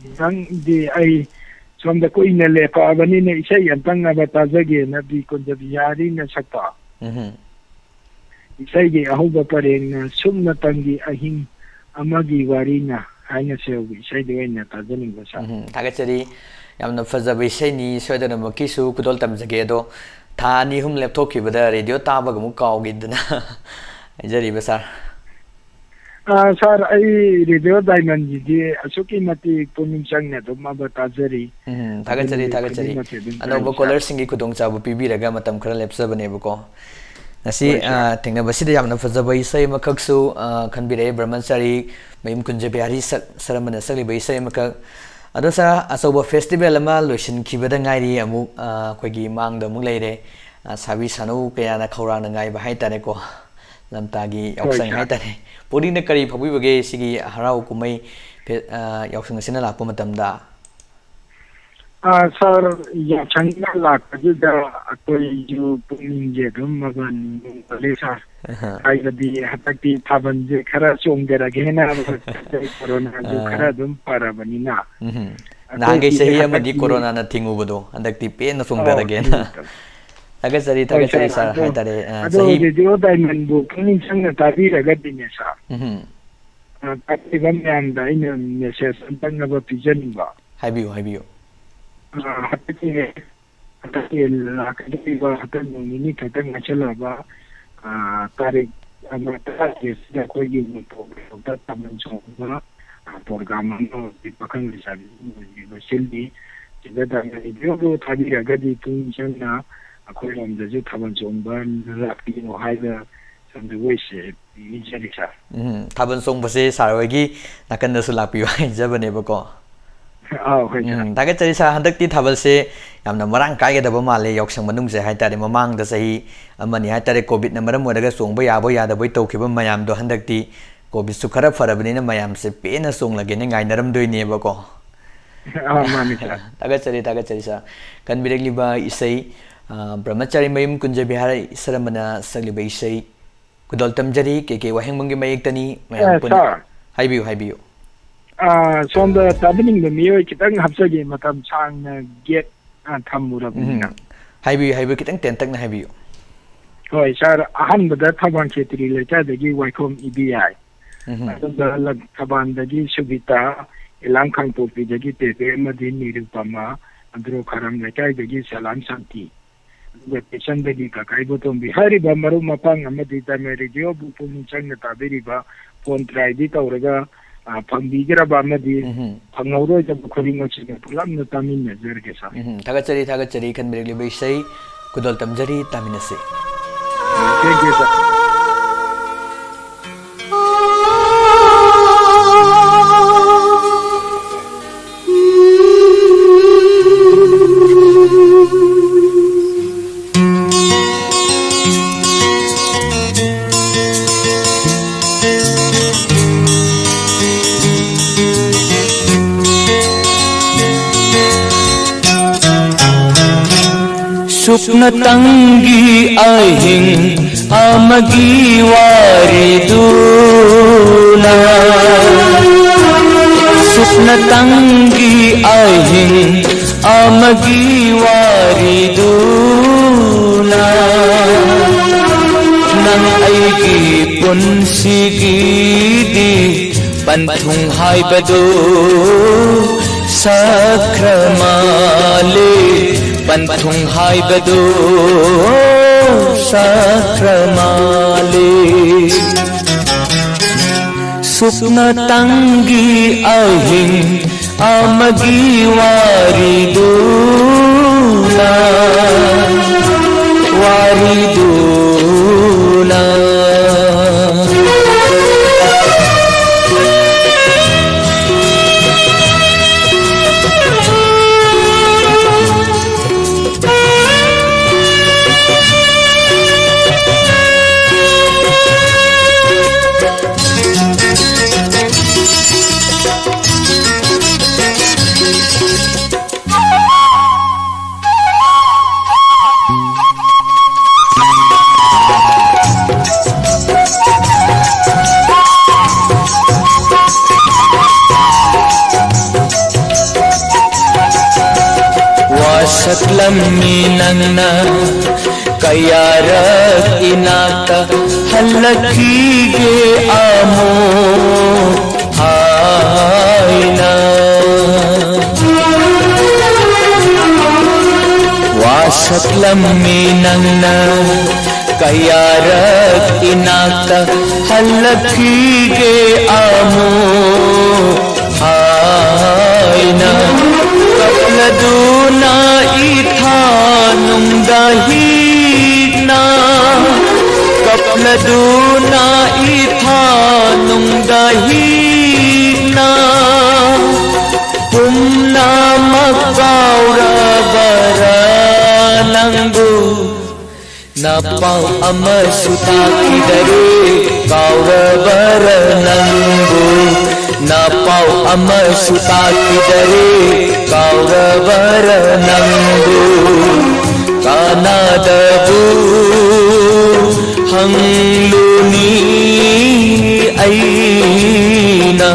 ꯉꯁꯤꯗꯪꯗꯤ ꯑꯩ ꯁꯣꯝꯗ ꯀꯨꯏꯅ ꯂꯦꯞꯄꯛꯑꯕꯅꯤꯅ ꯏꯁꯩ ꯑꯝꯇꯪ ꯑꯃ ꯇꯥꯖꯒꯦꯅ ꯕꯤ ꯀꯨꯟꯖꯕꯤꯍꯥꯔꯤꯅ ꯁꯛꯄ ꯎꯝ ꯏꯁꯩꯒꯤ ꯑꯍꯧꯕ ꯄꯔꯦꯡꯅ "ꯁꯨꯞꯅꯇꯪꯒꯤ ꯑꯍꯤꯡ ꯑꯃꯒꯤ ꯋꯥꯔꯤꯅ" ꯍꯥꯏꯅ ꯁꯦꯜꯒꯤ ꯏꯁꯩꯗꯨ ꯑꯣꯏꯅ ꯇꯥꯖꯅꯤꯡꯕ ꯁꯥꯔ꯫ ꯎꯝ ꯊꯥꯒꯠꯆꯔꯤ꯫ ꯌꯥꯝꯅ ꯐꯖꯕ ꯏꯁꯩꯅꯤ, ꯁꯣꯏꯗꯅꯃꯛꯀꯤꯁꯨ ꯈꯨꯗꯣꯜ ꯇꯝꯖꯒꯦ꯫ ꯑꯗꯣ ꯊꯥ ꯑꯅꯤ ꯑꯍꯨꯝ ꯂꯦꯞꯊꯣꯛꯈꯤꯕꯗ ꯔꯦꯗꯤꯑꯣ ꯇꯥꯕꯒ ꯑꯃꯨꯛ ꯀꯥꯎꯈꯤꯗꯅ ꯍꯥꯏꯖꯔꯤꯕ ꯁꯥꯔ꯫ ꯑꯥ, ꯁꯥꯔ, ꯑꯩ ꯔꯦꯗꯤꯑꯣ ꯗꯥꯏꯃꯟꯁꯤꯗꯤ ꯑꯁꯨꯛꯀꯤ ꯃꯇꯤꯛ ꯄꯨꯛꯅꯤꯡ ꯆꯪꯅ ꯑꯗꯨꯝ ꯑꯃ ꯇꯥꯖꯔꯤ꯫ ꯎꯝ ꯊꯥꯒꯠꯆꯔꯤ ꯑꯗꯨꯅ ꯊꯥꯒꯠꯆꯔꯤ꯫ ꯈꯨꯗꯤꯡꯃꯛꯁꯦ ꯑꯗꯨꯝ ꯑꯅꯧꯕ ꯐꯖꯩ, ꯁꯥꯔ꯫ ꯀꯣꯂꯔꯁꯤꯡꯒꯤ ꯈꯨꯗꯣꯡꯆꯥꯕ ꯄꯤꯕꯤꯔꯒ ꯃꯇꯝ ꯈꯔ ꯂꯦꯞꯆꯕꯅꯦꯕꯀꯣ꯫ ꯉꯁꯤ ꯍꯣꯏ, ꯁꯥꯔ꯫ ꯑ, ꯊꯦꯡꯅꯕꯁꯤꯗ ꯌꯥꯝꯅ ꯐꯖꯕ ꯏꯁꯩ ꯑꯃꯈꯛꯁꯨ ꯑ, ꯈꯟꯕꯤꯔꯛꯑꯦ ꯕ꯭ꯔꯍꯃꯆꯥꯔꯤ ꯃꯌꯨꯝ ꯀꯨꯟꯖꯕꯤꯍꯥꯔꯤ ꯁꯛ ꯁꯔꯃꯅ ꯁꯛꯂꯤꯕ ꯏꯁꯩ ꯑꯃꯈꯛ꯫ ꯑꯗꯣ ꯁꯥꯔ, ꯑꯆꯧꯕ ꯐꯦꯁꯇꯤꯚꯦꯜ ꯑꯃ ꯂꯣꯏꯁꯤꯟꯈꯤꯕꯗ ꯉꯥꯏꯔꯤ, ꯑꯃꯨꯛ ꯑ, ꯑꯩꯈꯣꯏꯒꯤ ꯃꯥꯡꯗ ꯑꯃꯨꯛ ꯂꯩꯔꯦ꯫ ꯑ, ꯁꯥꯕꯤ ꯁꯥꯅꯧ ꯀꯌꯥꯅ ꯈꯧꯔꯥꯡꯅ ꯉꯥꯏꯕ ꯍꯥꯏꯇꯥꯔꯦꯀꯣ, ꯂꯝꯇꯥꯒꯤ ꯍꯣꯏ, ꯌꯥꯎꯁꯪ ꯁꯥꯔ꯫ ꯍꯥꯏꯇꯥꯔꯦ꯫ ꯄꯨꯛꯅꯤꯡꯗ ꯀꯔꯤ ꯐꯥꯎꯕꯤꯕꯒꯦ ꯁꯤꯒꯤ ꯍꯔꯥꯎ ꯀꯨꯝꯍꯩ ꯐꯦ- ꯑ, ꯌꯥꯎꯁꯪ ꯑꯁꯤꯅ ꯂꯥꯛꯄ ꯃꯇꯝꯗ? ꯑꯥ, ꯁꯥꯔ, ꯌꯥꯎꯁꯪꯒ ꯂꯥꯛꯄꯁꯤꯗ ꯑꯩꯈꯣꯏꯁꯨ ꯄꯨꯛꯅꯤꯡꯁꯦ ꯑꯗꯨꯝ ꯃꯕꯟ ꯅꯨꯡꯒꯜꯂꯤ, ꯁꯥꯔ꯫ ꯑꯍ꯫ ꯍꯥꯏꯕꯗꯤ ꯍꯟꯗꯛꯇꯤ ꯊꯥꯕꯜꯁꯦ ꯈꯔ ꯆꯣꯡꯊꯔꯒꯦꯅ, ꯀꯣꯔꯣꯅꯥꯁꯨ ꯑꯥ꯫ ꯈꯔ ꯑꯗꯨꯝ ꯐꯔꯕꯅꯤꯅ꯫ ꯎꯝ꯫ ꯅꯍꯥꯟꯈꯩ ꯑꯩꯈꯣꯏꯒꯤꯗꯤ ꯆꯍꯤ ꯑꯃꯗꯤ ꯍꯟꯗꯛꯇꯤ ꯀꯣꯔꯣꯅꯥꯅ ꯊꯤꯡꯉꯨꯕꯗꯣ ꯍꯟꯗꯛꯇꯤ ꯄꯦꯟꯅ ꯑꯧ, ꯆꯣꯡꯊꯔꯒꯦꯅ꯫ ꯊꯤꯡꯉꯨꯕꯗꯣ꯫ ꯊꯥꯒꯠꯆꯔꯤ, ꯍꯣꯏ, ꯊꯥꯒꯠꯆꯔꯤ ꯁꯥꯔ, ꯁꯥꯔ ꯑꯗꯣ, ꯍꯥꯏꯇꯥꯔꯦ꯫ ꯑ, ꯑꯗꯣ ꯆꯍꯤ ꯔꯦꯗꯤꯑꯣ ꯗꯥꯏꯃꯟꯕꯨ ꯄꯨꯛꯅꯤꯡ ꯆꯪꯅ ꯇꯥꯕꯤꯔꯒꯗꯤꯅꯦ, ꯁꯥꯔ꯫ ꯎꯝ꯫ ꯑ, ꯇꯥꯕꯤꯕ ꯃꯌꯥꯝꯗ ꯑꯩꯅ ꯃꯦꯁꯦꯖ ꯑꯝꯇꯪ ꯑꯃ ꯄꯤꯖꯅꯤꯡꯕ꯫ ꯍꯥꯏꯕꯤꯌꯨ, ꯍꯥꯏꯕꯤꯌꯨ꯫ ꯑ, ꯍꯟꯗꯛꯀꯤ, ꯍꯟꯗꯛꯀꯤ ꯂꯥꯛꯀꯗꯧꯔꯤꯕ ꯍꯟꯗꯛ ꯅꯣꯡ ꯅꯤꯅꯤ ꯈꯛꯇꯪ ꯉꯥꯏꯁꯜꯂꯛꯑꯕ, ꯑ, ꯇꯥꯔꯤꯛ ꯑꯃ ꯇꯔꯥꯇꯔꯦꯠꯁꯤꯗ ꯑꯩꯈꯣꯏꯒꯤ ꯃꯅꯤꯄꯨꯔꯒꯤꯗꯃꯛꯇ ꯊꯥꯕꯜ ꯆꯣꯡꯕ, ꯑ, ꯄ꯭ꯔꯣꯒ꯭ꯔꯥꯝ ꯑꯃ ꯍꯧꯖꯤꯛ ꯄꯥꯈꯪ ꯂꯩꯁꯥꯕꯤ ꯂꯣꯏꯁꯤꯜꯂꯤ꯫ ꯁꯤꯗ ꯗꯥꯏꯃꯟ ꯔꯦꯗꯤꯑꯣꯗꯨ ꯊꯥꯕꯤꯔꯒꯗꯤ ꯄꯨꯛꯅꯤꯡ ꯆꯪꯅ ꯑꯩꯈꯣꯏꯔꯣꯝꯗꯁꯨ ꯊꯥꯕꯜ ꯆꯣꯡꯕ ꯂꯥꯛꯄꯤꯌꯨ ꯍꯥꯏꯕ ꯁꯣꯝꯗ ꯋꯦꯁꯦ ꯄꯤꯖꯔꯤ, ꯁꯥꯔ꯫ ꯎꯝ, ꯊꯥꯕꯜ ꯆꯣꯡꯕꯁꯦ ꯁꯥꯔ ꯍꯣꯏꯒꯤ ꯅꯥꯀꯟꯗꯁꯨ ꯂꯥꯛꯄꯤꯌꯨ ꯍꯥꯏꯖꯕꯅꯦꯕꯀꯣ꯫ ꯑꯥꯎ, ꯍꯣꯏ, ꯁꯥꯔ꯫ ꯎꯝ, ꯊꯥꯒꯠꯆꯔꯤ ꯁꯥꯔ꯫ ꯍꯟꯗꯛꯇꯤ ꯊꯥꯕꯜꯁꯦ ꯌꯥꯝꯅ ꯃꯔꯥꯡ ꯀꯥꯏꯒꯗꯕ ꯃꯥꯜꯂꯦ ꯌꯥꯎꯁꯪ ꯃꯅꯨꯡꯁꯦ ꯍꯥꯏꯇꯥꯔꯦ꯫ ꯃꯃꯥꯡꯗ ꯆꯍꯤ ꯑꯃꯅꯤ ꯍꯥꯏꯇꯥꯔꯦ, ꯀꯣꯚꯤꯗꯅ ꯃꯔꯝ ꯑꯣꯏꯔꯒ ꯆꯣꯡꯕ ꯌꯥꯕꯣꯏ ꯌꯥꯗꯕꯣꯏ ꯇꯧꯈꯤꯕ ꯃꯌꯥꯝꯗꯣ ꯍꯟꯗꯛꯇꯤ ꯀꯣꯚꯤꯗꯁꯨ ꯈꯔ ꯐꯔꯕꯅꯤꯅ ꯃꯌꯥꯝꯁꯦ ꯄꯦꯟꯅ ꯆꯣꯡꯂꯒꯦꯅ ꯉꯥꯏꯅꯔꯝꯗꯣꯏꯅꯦꯕꯀꯣ꯫ ꯑꯥ, ꯃꯥꯅꯤ, ꯁꯥꯔ꯫ ꯊꯥꯒꯠꯆꯔꯤ, ꯊꯥꯒꯠꯆꯔꯤ ꯁꯥꯔ꯫ ꯈꯟꯕꯤꯔꯛꯂꯤꯕ ꯏꯁꯩ, ꯑ, ꯕ꯭ꯔꯍꯃꯆꯥꯔꯤ ꯃꯌꯨꯝ ꯀꯨꯟꯖꯕꯤꯍꯥꯔ ꯁꯔꯃꯅ ꯁꯛꯂꯤꯕ ꯏꯁꯩ ꯈꯨꯗꯣꯜ ꯇꯝꯖꯔꯤ, ꯀꯦ ꯀꯦ ꯋꯥꯍꯦꯡꯕꯝꯒꯤ ꯃꯌꯦꯛꯇꯅꯤ, ꯃꯌꯥꯝ ꯑꯦ, ꯄꯨꯟꯅ꯫ ꯁꯥꯔ꯫ ꯍꯥꯏꯕꯤꯌꯨ, ꯍꯥꯏꯕꯤꯌꯨ꯫ ꯑꯥ, ꯁꯣꯝꯗ ꯇꯥꯕꯤꯅꯤꯡꯕ ꯃꯤꯑꯣꯏ ꯈꯤꯇꯪ ꯍꯥꯞꯆꯒꯦ, ꯃꯇꯝ ꯁꯥꯡꯅ gap, ꯑꯥ, ꯊꯝꯃꯨꯔꯕꯅꯤꯅ꯫ ꯎꯝ꯫ ꯍꯥꯏꯕꯤꯌꯨ, ꯍꯥꯏꯕꯤꯌꯨ, ꯈꯤꯇꯪ ꯇꯦꯟꯇꯛꯅ ꯍꯥꯏꯕꯤꯌꯨ꯫ ꯍꯣꯏ, ꯁꯥꯔ, ꯑꯍꯥꯟꯕꯗ ꯊꯧꯕꯥꯜ ꯈꯦꯇ꯭ꯔꯤ ꯂꯩꯀꯥꯏꯗꯒꯤ ꯋꯥꯏꯈꯣꯝ ꯏꯕꯤꯌꯥꯏ, ꯎꯝ꯫ ꯑꯗꯨꯒ ꯂꯛ-, ꯊꯧꯕꯥꯜꯗꯒꯤ ꯁꯨꯕꯤꯇꯥ, ꯏꯂꯥꯡ ꯀꯥꯡꯄꯣꯛꯄꯤꯗꯒꯤ ꯄꯦꯄꯦ ꯑꯃꯗꯤ ꯅꯤꯔꯨꯄꯃ, ꯑꯟꯗ꯭ꯔꯣ ꯈꯔꯝ ꯂꯩꯀꯥꯏꯗꯒꯤ ꯁꯂꯥꯝ ꯁꯥꯟꯇꯤ, ꯑꯗꯨꯒ ꯇꯦꯛꯆꯝꯗꯒꯤ ꯀꯀꯥ ꯏꯕꯣꯇꯣꯝꯕꯤ꯫ ꯍꯥꯏꯔꯤꯕ ꯃꯔꯨꯞ ꯃꯄꯥꯡ ꯑꯃꯗꯤ ꯇꯥꯃꯦꯜ ꯔꯦꯗꯤꯑꯣꯕꯨ ꯄꯨꯛꯅꯤꯡ ꯆꯪꯅ ꯇꯥꯕꯤꯔꯤꯕ, ꯐꯣꯟ ꯇ꯭ꯔꯥꯏꯗꯤ ꯇꯧꯔꯒ, ꯑ, ꯐꯪꯕꯤꯗ꯭ꯔꯕ ꯑꯃꯗꯤ ꯎꯝꯍꯨꯝ꯫ ꯐꯪꯍꯧꯔꯣꯏꯗꯕ ꯈꯨꯗꯤꯡꯃꯛꯁꯤꯗ ꯄꯨꯂꯞꯅ ꯇꯥꯃꯤꯟꯅꯖꯔꯒꯦ, ꯁꯥꯔ꯫ ꯎꯝꯍꯨꯝ꯫ ꯊꯥꯒꯠꯆꯔꯤ, ꯊꯥꯒꯠꯆꯔꯤ, ꯈꯟꯕꯤꯔꯛꯂꯤꯕ ꯏꯁꯩ ꯈꯨꯗꯣꯜ ꯇꯝꯖꯔꯤ, ꯇꯥꯃꯤꯟꯅꯁꯤ꯫ Thank you, sir. ꯁꯨꯞꯅꯇꯪꯒꯤ ꯑꯍꯤꯡ ꯑꯃꯒꯤ ꯋꯥꯔꯤꯗꯨꯅ, ꯁꯨꯞꯅꯇꯪꯒꯤ ꯑꯍꯤꯡ ꯑꯃꯒꯤ ꯋꯥꯔꯤꯗꯨꯅ, ꯅꯪ ꯑꯩꯒꯤ ꯄꯨꯟꯁꯤꯒꯤꯗꯤ ꯄꯟꯊꯨꯡ ꯍꯥꯏꯕꯗꯨ ꯁꯛꯈ꯭ꯔ ꯃꯥꯜꯂꯦ, ꯄꯟꯊꯨꯡ ꯍꯥꯏꯕꯗꯨ ꯁꯛꯈ꯭ꯔ ꯃꯥꯜꯂꯦ꯫ ꯁꯨꯞꯅꯇꯪꯒꯤ ꯑꯍꯤꯡ ꯑꯃꯒꯤ ꯋꯥꯔꯤꯗꯨꯅ, ꯋꯥꯔꯤꯗꯨꯅ꯫ ꯃꯤ ꯅꯪꯅ ꯀꯌꯥꯔꯛ ꯏꯅꯥꯛꯇ ꯍꯜꯂꯛꯈꯤꯒꯦ ꯑꯃꯨꯛ ꯍꯥꯏꯅ? ꯋꯥꯁꯛꯂꯝꯃꯤ ꯅꯪꯅ ꯀꯌꯥꯔꯛ ꯏꯅꯥꯛꯇ ꯍꯜꯂꯛꯈꯤꯒꯦ ꯑꯃꯨꯛ ꯍꯥꯏꯅ? ꯀꯞꯂꯗꯨꯅ ꯏꯊꯥ ꯅꯨꯡꯗ ꯍꯤꯛꯅ, ꯀꯞꯂꯗꯨꯅ ꯏꯊꯥ ꯅꯨꯡꯗ ꯍꯤꯛꯅ, ꯄꯨꯝꯅꯃꯛ ꯀꯥꯎꯔꯕꯔꯥ ꯅꯪꯕꯨ? ꯅꯄꯥꯎ ꯑꯃꯁꯨ ꯇꯥꯈꯤꯗꯔꯦ, ꯀꯥꯎꯔꯕꯔ ꯅꯪꯕꯨ? ꯅꯄꯥꯎ ꯑꯃꯁꯨ ꯇꯥꯈꯤꯗꯔꯦ, ꯀꯥꯎꯔꯕꯔ ꯅꯪꯕꯨ? ꯀꯅꯥꯗꯕꯨ ꯍꯪꯂꯨꯅꯤ ꯑꯩꯅ?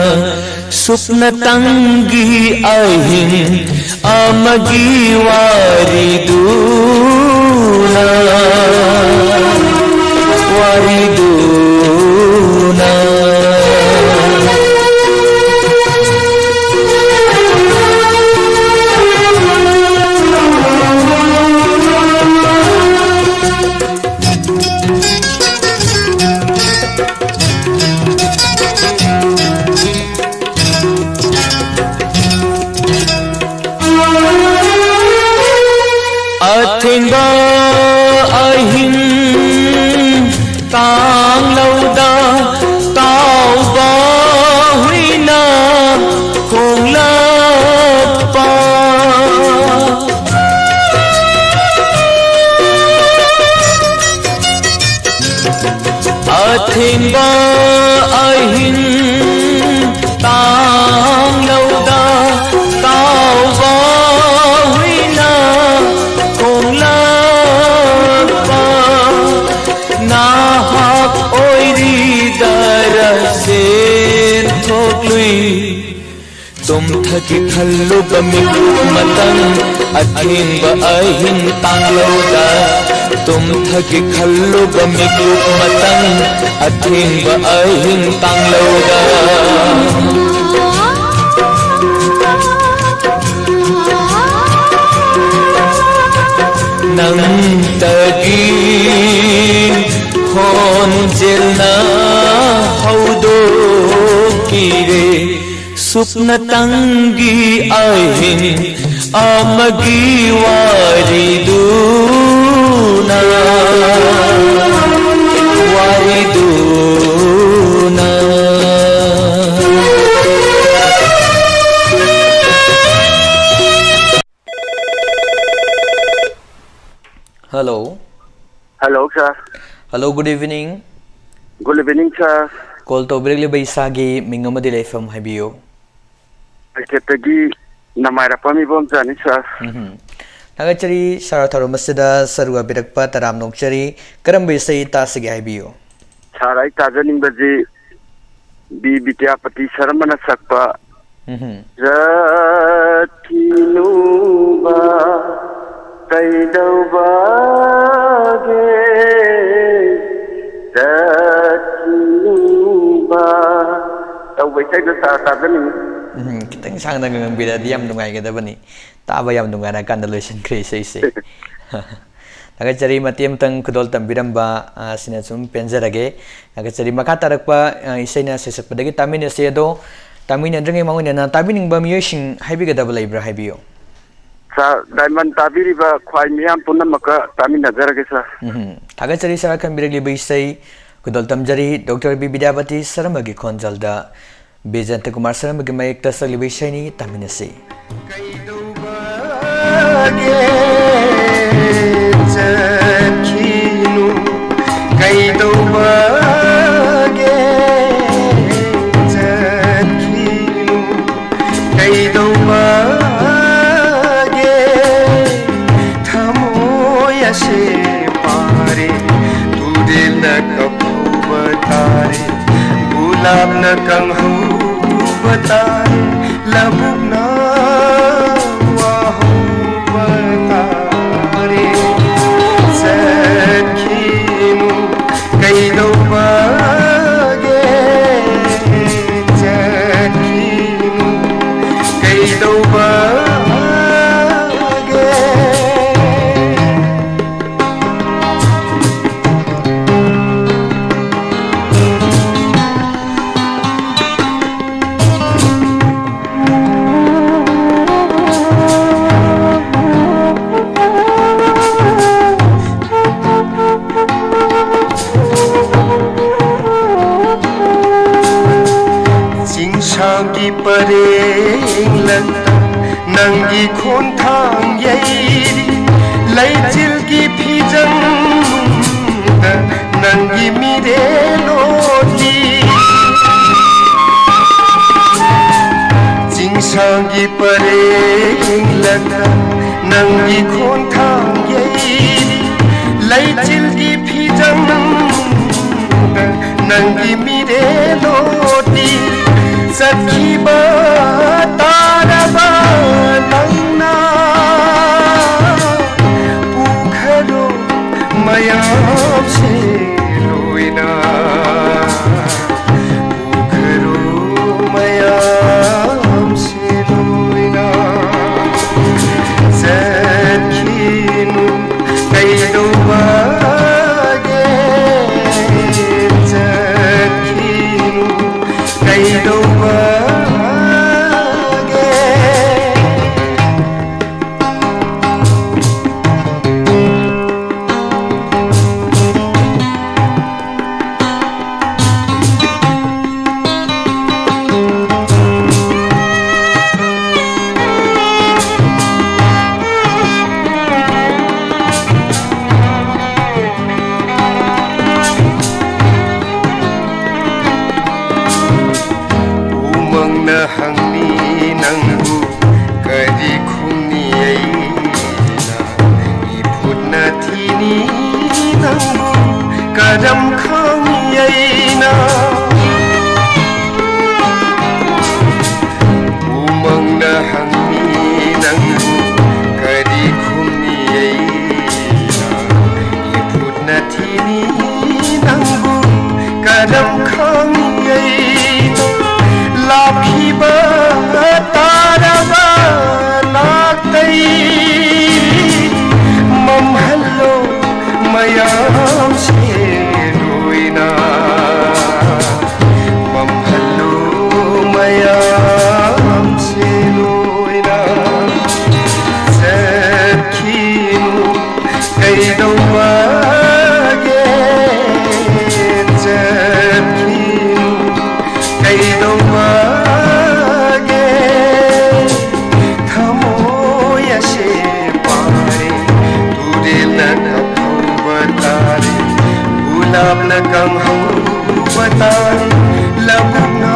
ꯁꯨꯞꯅꯇꯪꯒꯤ ꯑꯍꯤꯡ ꯑꯃꯒꯤ ꯋꯥꯔꯤꯗꯨꯅ, ꯋꯥꯔꯤꯗꯨꯅ꯫ ꯑꯊꯦꯡꯕ ꯑꯍꯤꯡ ꯇꯥꯡꯂꯧꯗ ꯇꯥꯎꯕ ꯍꯨꯏꯅ ꯈꯣꯡꯂꯛꯄ꯫ ꯑꯊꯦꯡꯕ ꯑꯍꯤꯡ ꯇꯥꯡꯂꯧꯗ ꯇꯥꯎꯕ ꯍꯨꯏꯅ ꯈꯣꯡꯂꯛꯄ꯫ ꯅꯍꯥꯛ ꯑꯣꯏꯔꯤꯗꯔ ꯁꯦꯟꯊꯣꯛꯂꯨꯏ꯫ ꯇꯨꯝꯊꯒꯦ ꯈꯜꯂꯨꯕ ꯃꯤꯀꯨꯞ ꯃꯇꯝ ꯑꯊꯦꯡꯕ ꯑꯍꯤꯡ ꯇꯥꯡꯂꯧꯗ ꯇꯨꯝꯊꯒꯦ ꯈꯜꯂꯨꯕ ꯃꯤꯀꯨꯞ ꯃꯇꯪ, ꯑꯊꯦꯡꯕ ꯑꯍꯤꯡ ꯇꯥꯡꯂꯧꯗ ꯅꯪꯇꯒꯤ ꯈꯣꯟꯖꯦꯜꯅ ꯍꯧꯗꯣꯛꯄꯤꯔꯦ꯫ ꯁꯨꯞꯅꯇꯪꯒꯤ ꯑꯍꯤꯡ ꯑꯃꯒꯤ ꯋꯥꯔꯤꯗꯨꯅ, ꯋꯥꯔꯤꯗꯨꯅ꯫ Hello. Hello, sir. Hello, good evening. Good evening, sir. Call ꯇꯧꯕꯤꯔꯛꯂꯤꯕ ꯏꯁꯥꯒꯤ ꯃꯤꯡ ꯑꯃꯗꯤ ꯂꯩꯐꯝ ꯍꯥꯏꯕꯤꯌꯨ꯫ ꯑꯩꯈꯦꯠꯇꯒꯤ ꯅꯃꯥꯏꯔꯛꯄ ꯃꯤꯕꯣꯝꯆꯥꯅꯤ, sir. ꯎꯝꯍꯨꯝ꯫ ꯊꯥꯒꯠꯆꯔꯤ, sir, ꯊꯧꯔꯝ ꯑꯁꯤꯗ ꯁꯔꯨꯛ ꯌꯥꯕꯤꯔꯛꯄ ꯇꯔꯥꯝꯅ ꯑꯣꯛꯆꯔꯤ꯫ ꯀꯔꯝꯕ ꯏꯁꯩ ꯇꯥꯁꯤꯒꯦ ꯍꯥꯏꯕꯤꯌꯨ? Sir, ꯑꯩ ꯇꯥꯖꯅꯤꯡꯕꯁꯤ ꯕꯤ ꯕꯤꯗ꯭ꯌꯥꯄꯇꯤ ꯁꯔꯃꯅ ꯁꯛꯄ ꯎꯝꯍꯨꯝ꯫ ꯆꯠꯈꯤꯅꯨꯕ ꯀꯩꯗꯧꯕꯒꯦ, ꯆꯠꯈꯤꯅꯨꯕ ꯇꯧꯕ ꯏꯁꯩꯗꯣ ꯁꯥꯔ ꯇꯥꯖꯅꯤꯡꯉꯤ꯫ ꯎꯝ, ꯈꯤꯇꯪ ꯁꯥꯡꯅ ꯉꯪꯕꯤꯔꯗꯤ ꯌꯥꯝ ꯅꯨꯡꯉꯥꯏꯒꯗꯕꯅꯤ꯫ ꯇꯥꯕ ꯌꯥꯝ ꯅꯨꯡꯉꯥꯏꯔꯀꯥꯟꯗ ꯂꯣꯏꯁꯤꯟꯈ꯭ꯔꯦ ꯏꯁꯩꯁꯦ꯫ ꯊꯥꯒꯠꯆꯔꯤ, ꯃꯇꯦꯛ ꯑꯃꯇꯪ ꯈꯨꯗꯣꯜ ꯇꯝꯕꯤꯔꯝꯕ, ꯑ, ꯁꯤꯅ ꯁꯨꯝ ꯄꯦꯟꯖꯔꯒꯦ꯫ ꯊꯥꯒꯠꯆꯔꯤ꯫ ꯃꯈꯥ ꯇꯥꯔꯛꯄ, ꯑ, ꯏꯁꯩꯅ ꯁꯩꯁꯛꯄꯗꯒꯤ ꯇꯥꯃꯤꯟꯅꯁꯤ꯫ ꯑꯗꯣ ꯇꯥꯃꯤꯟꯅꯗ꯭ꯔꯤꯉꯩ ꯃꯃꯥꯡ ꯑꯣꯏꯅ ꯇꯥꯕꯤꯅꯤꯡꯕ ꯃꯤꯑꯣꯏꯁꯤꯡ ꯍꯥꯏꯕꯤꯒꯗꯕ ꯂꯩꯕ꯭ꯔꯥ ꯍꯥꯏꯕꯤꯌꯨ꯫ Sir, Diamond ꯇꯥꯕꯤꯔꯤꯕ ꯈ꯭ꯋꯥꯏ ꯃꯤꯌꯥꯝ ꯄꯨꯝꯅꯃꯛꯀ ꯇꯥꯃꯤꯟꯅꯖꯔꯒꯦ, sir꯫ ꯎꯝ, ꯊꯥꯒꯠꯆꯔꯤ, sir, ꯈꯟꯕꯤꯔꯛꯂꯤꯕ ꯏꯁꯩ ꯈꯨꯗꯣꯜ ꯇꯝꯖꯔꯤ꯫ Doctor ꯕꯤ ꯕꯤꯗ꯭ꯌꯥꯄꯇꯤ ꯁꯔꯃꯒꯤ ꯈꯣꯟꯖꯦꯜꯗ ꯕꯤꯖꯦꯟꯇ ꯀꯨꯃꯥꯔ ꯁꯔꯃꯒꯤ ꯃꯌꯦꯛꯇ ꯁꯛꯂꯤꯕ ꯏꯁꯩꯅꯤ, ꯇꯥꯃꯤꯟꯅꯁꯤ꯫ ꯀꯩꯗꯧꯕꯒꯦ ꯆꯠꯈꯤꯅꯨ? ꯀꯩꯗꯧꯕꯒꯦ ꯆꯠꯈꯤꯅꯨ? ꯀꯩꯗꯧꯕꯒꯦ ꯊꯃꯣꯏ ꯑꯁꯦ ꯄꯥꯔꯦ, ꯇꯨꯔꯦꯜꯅ ꯀꯞꯍꯧꯕ ꯇꯥꯔꯦ, ꯒꯨꯂꯥꯞꯅ ꯀꯪꯍꯧꯕ ꯇꯥꯔꯦ, ꯂꯧꯕꯨꯛꯅ ꯋꯥꯍꯧꯕ ꯊꯥꯡ ꯌꯩꯔꯤ ꯂꯩꯆꯤꯜꯒꯤ ꯐꯤꯖꯪꯗ ꯅꯪꯒꯤ ꯃꯤꯔꯦꯜ ꯑꯣꯜꯂꯤ꯫ ꯆꯤꯡꯁꯥꯡꯒꯤ ꯄꯔꯦꯡ ꯂꯛꯇ ꯅꯪꯒꯤ ꯈꯣꯟꯊꯥꯡ ꯌꯩꯔꯤ ꯂꯩꯆꯤꯜꯒꯤ ꯐꯤꯖꯪꯗ ꯅꯪꯒꯤ ꯃꯤꯔꯦꯜ ꯑꯣꯜꯂꯤ꯫ ꯆꯠꯈꯤꯕ ꯇꯥꯔꯕ ꯅꯪꯅ ꯄꯨꯈ꯭ꯔꯣ ꯃꯌꯥꯝꯁꯦ ꯂꯣꯏꯅ꯫ ꯄꯨꯈ꯭ꯔꯣ ꯃꯌꯥꯝꯁꯦ ꯂꯣꯏꯅ꯫ ꯆꯠꯈꯤꯅꯨ ꯀꯩꯗꯧꯕꯒꯦ? ꯆꯠꯈꯤꯅꯨ ꯀꯩꯗꯧꯕꯒꯦ? ꯎꯃꯪꯅ ꯍꯪꯂꯤ ꯅꯪꯕꯨ ꯀꯔꯤ ꯈꯨꯝꯅꯤ ꯑꯩꯅ? ꯏꯐꯨꯠꯅ ꯊꯤꯅꯤ ꯅꯪꯕꯨ ꯀꯔꯝ ꯈꯪꯅꯤ ꯑꯩꯅ? ꯎꯃꯪꯅ ꯍꯪꯂꯤ ꯅꯪꯕꯨ ꯀꯔꯤ ꯈꯨꯝꯅꯤ ꯑꯩꯅ? ꯏꯐꯨꯠꯅ ꯊꯤꯅꯤ ꯅꯪꯕꯨ ꯀꯔꯝ ꯈꯪꯅꯤ ꯑꯩꯅ? ꯂꯥꯛꯈꯤꯕ ꯇꯥꯔꯕ ꯅꯥꯛꯇꯩ ꯃꯝꯍꯜꯂꯣ ꯃꯌꯥꯝꯁꯦ ꯂꯣꯏꯅ꯫ ꯃꯝꯍꯜꯂꯣ ꯃꯌꯥꯝꯁꯦ ꯂꯣꯏꯅ꯫ ꯆꯠꯈꯤꯅꯨ ꯀꯩꯗꯧꯕꯒꯦ? ꯆꯠꯈꯤꯅꯨ ꯀꯪꯍꯧꯕ ꯇꯥꯔꯦ, ꯂꯧꯕꯨꯛꯅ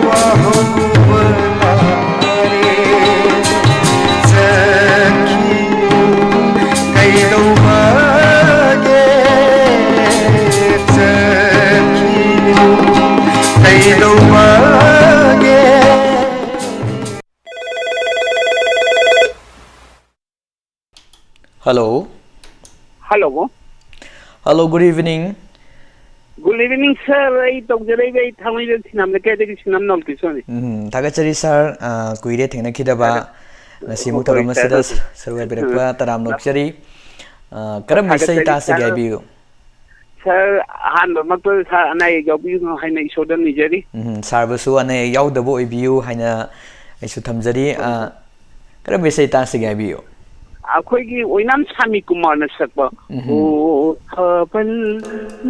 ꯋꯥꯍꯧꯕ ꯇꯥꯔꯦ꯫ ꯆꯠꯈꯤꯅꯨ, ꯀꯩꯗꯧꯕꯒꯦ? ꯆꯠꯈꯤꯅꯨ, ꯀꯩꯗꯧꯕꯒꯦ? Hello. Hello. Hello, good evening. Good evening, sir. ꯑꯩ ꯇꯧꯖꯔꯛꯏꯕ, ꯑꯩ ꯊꯥꯡꯃꯩꯕꯟ ꯁꯤꯅꯥꯝ ꯂꯩꯀꯥꯏꯗꯒꯤ ꯁꯤꯅꯥꯝ ꯅꯥꯎꯀꯤꯁꯣꯅꯤ꯫ ꯎꯝ, ꯊꯥꯒꯠꯆꯔꯤ, sir꯫ ꯑ, ꯀꯨꯏꯔꯦ ꯊꯦꯡꯅꯈꯤꯗꯕ꯫ ꯊꯥꯒꯠ-, ꯉꯁꯤ ꯑꯃꯨꯛ ꯍꯣꯏ, ꯊꯧꯔꯝ ꯑꯁꯤꯗ sir꯫ ꯁꯔꯨꯛ ꯌꯥꯕꯤꯔꯛꯄ ꯎꯝ꯫ ꯇꯔꯥꯝꯅ ꯑꯣꯛꯆꯔꯤ꯫ ꯑ, ꯀꯔꯝꯕ ꯏꯁꯩ ꯊꯥꯒꯠꯆꯔꯤ, ꯇꯥꯁꯤꯒꯦ sir꯫ ꯍꯥꯏꯕꯤꯌꯨ? Sir, ꯑꯍꯥꯟꯕꯃꯛꯇ sir ꯑꯅꯥ ꯑꯌꯦꯛ ꯌꯥꯎꯕꯤꯒꯅꯨ ꯍꯥꯏꯅ ꯏꯁꯣꯔꯗ ꯅꯤꯖꯔꯤ꯫ ꯎꯝ, sirꯕꯨꯁꯨ ꯑꯅꯥ ꯑꯌꯦꯛ ꯌꯥꯎꯗꯕ ꯑꯣꯏꯕꯤꯌꯨ ꯍꯥꯏꯅ ꯑꯩꯁꯨ ꯊꯝꯖꯔꯤ꯫ ꯍꯣꯏ, ꯑ, ꯍꯣꯏ꯫ ꯀꯔꯝꯕ ꯏꯁꯩ ꯇꯥꯁꯤꯒꯦ ꯍꯥꯏꯕꯤꯌꯨ? ꯑꯩꯈꯣꯏꯒꯤ ꯑꯣꯏꯅꯥꯝ ꯁꯥꯃꯤ ꯀꯨꯃꯥꯔꯅ ꯁꯛꯄ, ꯎꯝ꯫ "ꯑꯣ ꯊꯥꯕꯜ